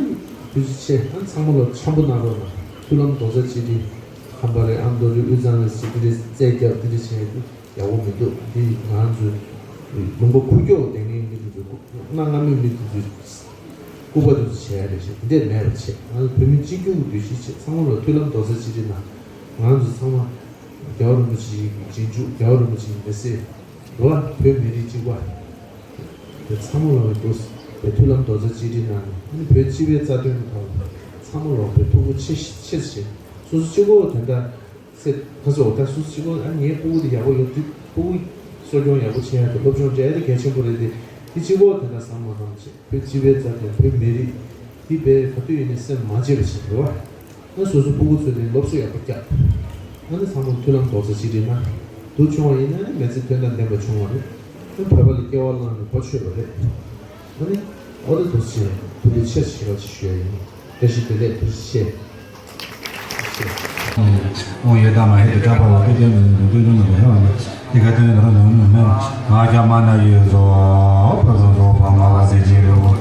ཐུགས་རྗེ་ཆེ། ཨ་ནི་ཚང་མ་ལ་འཆམ་པོ་གནང་རོགས་གནང་། མཐུན་ལམ་རྡོག་རྩ་གཅིག་སྒྲིལ། ཁམས་པ་རེད། ཨ་མདོ་རེད། དབུས་གཙང་རེད་ཟེར་དེ་འདྲས་རྩོད་རྒྱབ་དེ་འདྲས་བྱས་ཡོད་ཡག་པོ་མི་འདུག་དེ་ང་ཚོའི་ལུང་པ་ཁུག་ཀྱོག་བསྡད་མཁན་མི་དེ་ཚོ་སྣ་ལྔ་མོའི་མི་དེ་ཚོས་ལྐུགས་པ་དེ་ཚོ་བྱས་ཡ་རེད་ཤག་དེ་འདྲས་མེད་པ་བྱས། ང་ཚོ་བོད་མི་གཅིག་གྱུར་གྱི་འདུ་ཤེས་བྱས། ཚང་མ་ལ་མཐུན་ལམ་རྡོག་རྩ་གཅིག་སྒྲིལ་གནང་། ང་ཚོ་ཚང་མ་རྒྱལ་བ་རིན་པོ་ཆེ་ཡི་རྗེས་འཇུག་རྒྱལ་བ་རིན་པོ་ཆེའི་མི་སེར་རེད་བ། བོད་མི་རིགས་གཅིག་པ། དེ་ཚང་མ་ལ་འདུག་པའི་མཐུན་ལམ་རྡོག་རྩ་གཅིག་སྒྲིལ་གནང་ནས། ཨ་ནི་བོད་སྤྱི་པའི་རྩ་དོན་གྱི་ཐོག་ལ་ཚང་མ་ལ་བའི་ཐུགས་ཁུར་ཆེ་ཆེ་བཞེས། སོ་སོ་གཅིག་པོ་དེ་འདྲ་སེ་ཁ་སོ་ད་སོ་སོ་གཅིག་པོ། ཨ་ངའི་སྤུ་གུ་དེ་ཡག་པོ་ཡོད་དུས་སྤུ་གུ་གསོ་སྐྱོང་ཡག་པོ་བྱེད་ཡ་དེ། སློབ་སྦྱོང་སྤྲད་ཡ་དེ་གལ་ཆེན་པོ་རེད་དེ། དེ་གཅིག་པོ་དེ་འདྲ་བསམ་མ་བཏང་བྱས། བོད་སྤྱི་པའི་རྩ་དོན། བོད་མི་རིགས་འདི་བས་ག་དུས་ཡིན་ནའི་སེམས་མ་བརྗེད་པ་ཞིག་རེད་བ། ཨ་སོ་སོའི་སྤུ་གུ་ཚོ་ནི་སློབ་གསོ་ཡག་པོ་རྒྱག་ཨ་ནི་ཚང་མ་མཐུན་ལམ་རྡོག་རྩ་གཅིག་སྒྲིལ་གནང་། འདུག་བྱུང་བ་ཡིན་ན་ནི་མི་ཚེ་དོན་དང་ལྡན་པ་བྱུང་བ་རེད། ཨ་བོད་པ་ལ་སྐྱེ་བ་བླངས་ནས་གོ་ཆོད་པ་རེད། ཨ་ནི་ཨོ་རེད། འདུག་ཟེར་ཐུགས་རྗེ་ཆེ་ཞེས་པ་ཅིག་ཞུ་ཡ་ཡིན། བཀྲ་ཤིས་བདེ་ལེགས། ཐུགས་རྗེ་ཆེ། དབང་ཡོད་དང་མ་ཡིན་དུ་གྲགས་པ་ལ། ཐུགས་རྗེ་མི་ནུས་དུ་ཀུན་སློང་མི་འདུག་ཧ་མ། དེ་ག་དོན་དུ་རུ་ནུས་མི་མེད། ང་རྒྱ་མ་ན་ཡོད་ཟོ། ཕ་ཚོ་ཚོ་ཕ་མ་བ་ཟེར་གྱི་རེད་བོ།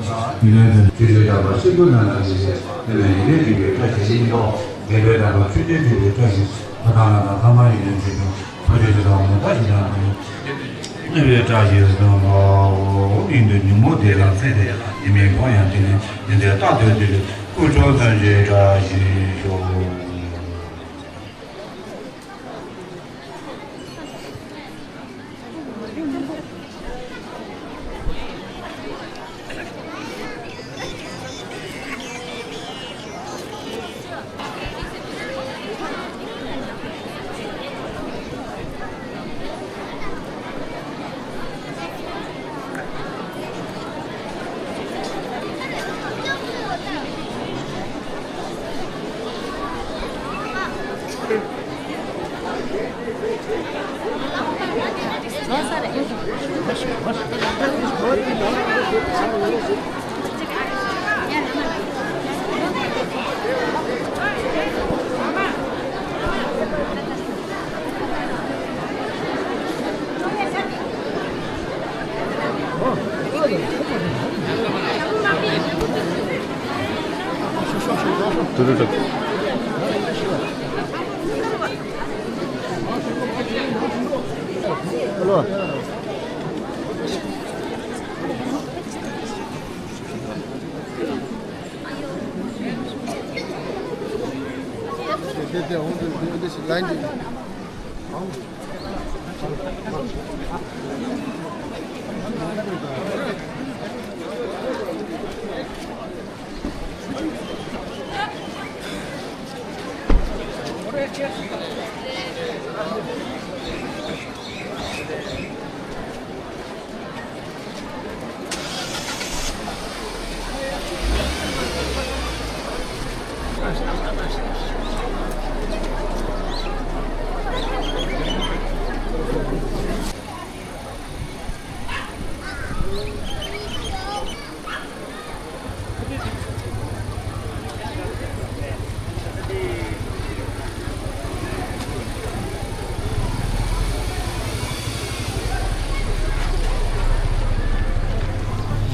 མི་ལོན་དུ་ཆུ་ཆུ་རྒྱག་པ་ཤིན་ཏུ་ན་ན་ཡོད་ཟེར། དེ་ནས་ཡིན་ལས་བྱུང་བའི་བཀྲ་ཤིས་ཤིང་ཏོག་དགེ་འཕེལ་དང་ཆུ་ཆུ་བྱུང་བའི་བཀྲ་ཤིས། ཕ་དང་ན་དང་ཐ་མ་ཡིན་ལས་བྱུང་བའི་ཕ་ཆུ་ཆུ་དང་མོ་ད་ཞིག་དང་མོ། ནི་བའི་བཀྲ་ཤིས་སུ་འབར་བའོ། ཡིན་དུ་ཉིན་མོ་དེ་ལ་ཚེ་དེ་ཉི་མའི་ཕོ་ཡང་དེ་ནི་ཉི་ཟླའི་རྟགས་ཏུ་དེ་ལས་སྐུ་མཆོག་ཐམས་ཅད་བཀྲ་ཤིས་ཤོག།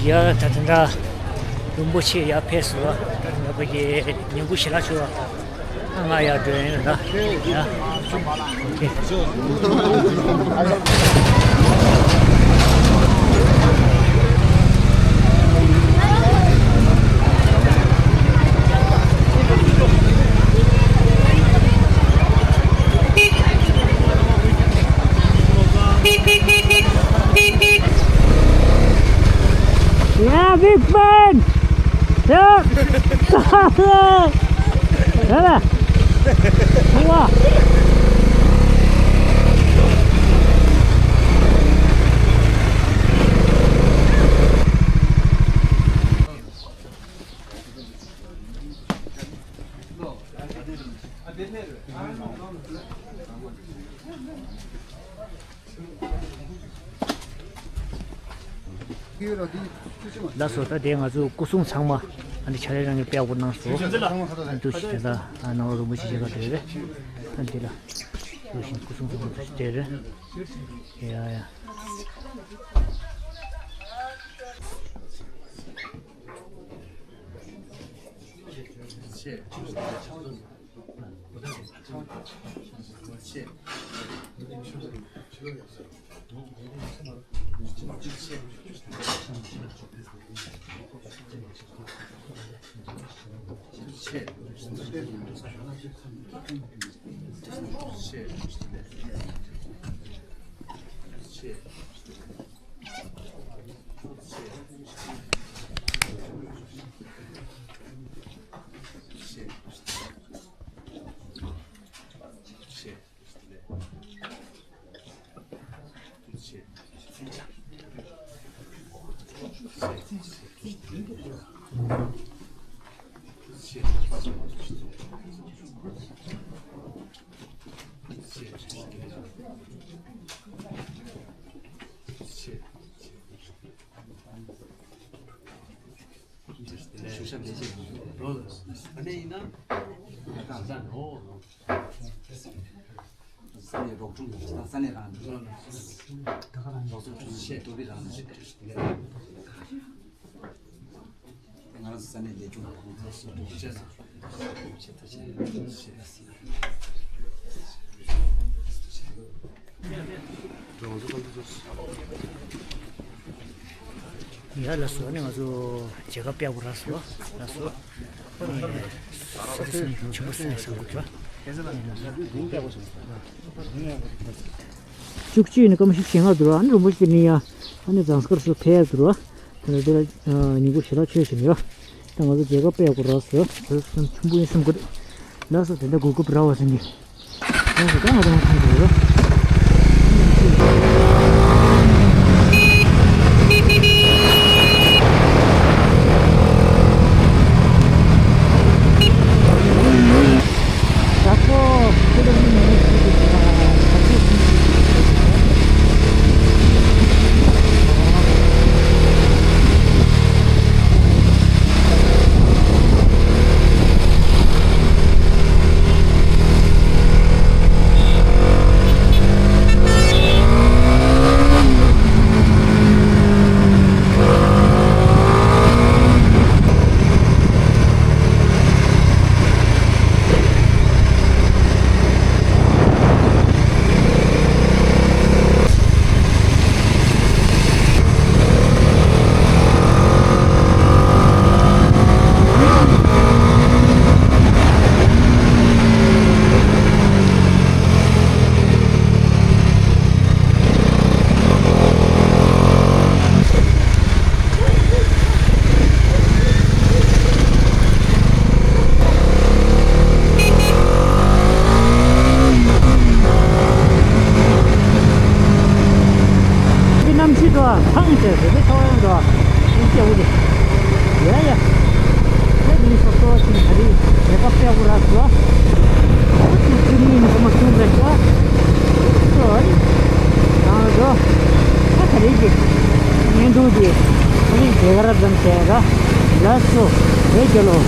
ཡ་ད་དེ་འདྲ་རིན་པོ་ཆེ་ཡར་ཕེབས་སོང་། ད་དེ་འདྲ་ཕ་གི་ཉིན་གུང་ཞལ་ལག་མཆོད་པ། ང་ཡར་འགྲོ་ཡིན་ད། ཡ། Yeah, big fan! Yeah! Voilà! Wow! ལགས་སོ། ད་དེ་ང་ཚོ་སྐུ་སྲུང་ཚང་མ་ཨ་ནི་ཕྱག་ལས་རང་གིས་སྤེལ་དགོས་གནང་སོང་། ཨ་འདུ་ཤེས་དེ་ད་ནང་ལོགས་རིན་པོ་ཆེ་ཞལ་ཁ་དེ་རེད། ཨ་འདི་ལ་འདུ་ཤེས་སྐུ་སྲུང་ཚང་མ་འདུ་ཤེས་དེ་རེད། ཡ་ཡ། ཞུ་ཤ་ལས་བྱེད་རོ། ཨ་ནེ་ཡིན་ན། ད་ད་ནོ། ས་གནས་རོགས་སྐྱོར་ཡོད་ས་གནས་རང་འདུག་ད་ག་རང་རོགས་ཚོགས་ཆུ་ཚོད་ཆེད་དུ་རང་འདུག་ང་རང་ཚོ་ས་གནས་ལས་སྐྱོང་རོགས་ཚོགས་སུ་འདུག་ཆེད་ས་ཆེད་ད་ཆེད་ཆེད་ད་ཆེད། ཡ་ལགས་སོ། ཨ་ནི་ང་ཚོ་མཇལ་ཁ་དཔེ་ཡག་པོ་རག་སོང་། ལགས་སོ། ཨ་ནི་སུ་དེ་སུ་ནི་ཆེན་པོ་སུ་ནི་བཟང་པོ་འདུག་བཅུ་གཅིག་ནས་སྐར་མ་བཞི་བཅུ་ཞེ་ལྔ་འདུག་ཨ་ནི་རིན་པོ་ཆེ་ནི་ཡ་ཨ་ནི་ཛངས་དཀར་སུ་ཕེབས་འདུག་དེ་ལ་དེ་ལ་ཉིན་གུང་ཞལ་ལག་མཆོད་བཞིན་ཡོད། ད་ང་ཚོ་མཇལ་ཁ་དཔེ་ཡག་པོ་རག་སོང་། དེ་ཚོ་ཆེན་པོ་ཡིན་བསམ་གི་རེད། ལགས་སོ། དེ་འདྲ་གོ་སྐབས་རག་པ་བྱུང་གི། ལགས་སོ། ད་ང་ཚོ་མཐོང་གི་རེད། གནམ་གཤིས་དང་ཐང་ཆད་ཟེར་ཏེ་ཐོག་ཡང་དང་ཡིན་སྐྱེ་བོ་རེད། ཡ་ཡ། ཁྱེད་ནི་སོ་སོ་ཞིག་ད་རེས་རེ་བ་དཔེ་ཡག་པོ་རག་སོང་། ཁོ་ཚོའི་ཚུལ་མིན་ནི་ཁོ་མ་བྱུང་བས་ཤག་ཁོ་ཚོ་ཨ་ནི་ཡང་འགྲོ། ད་ད་རེས་ཀྱི་བརྙན་ཐུང་དེ་ཨ་ནི་དེ་ག་ར་ཙམ་བྱས་ད། ལགས་སོ། བོད་རྒྱལ་ལོ།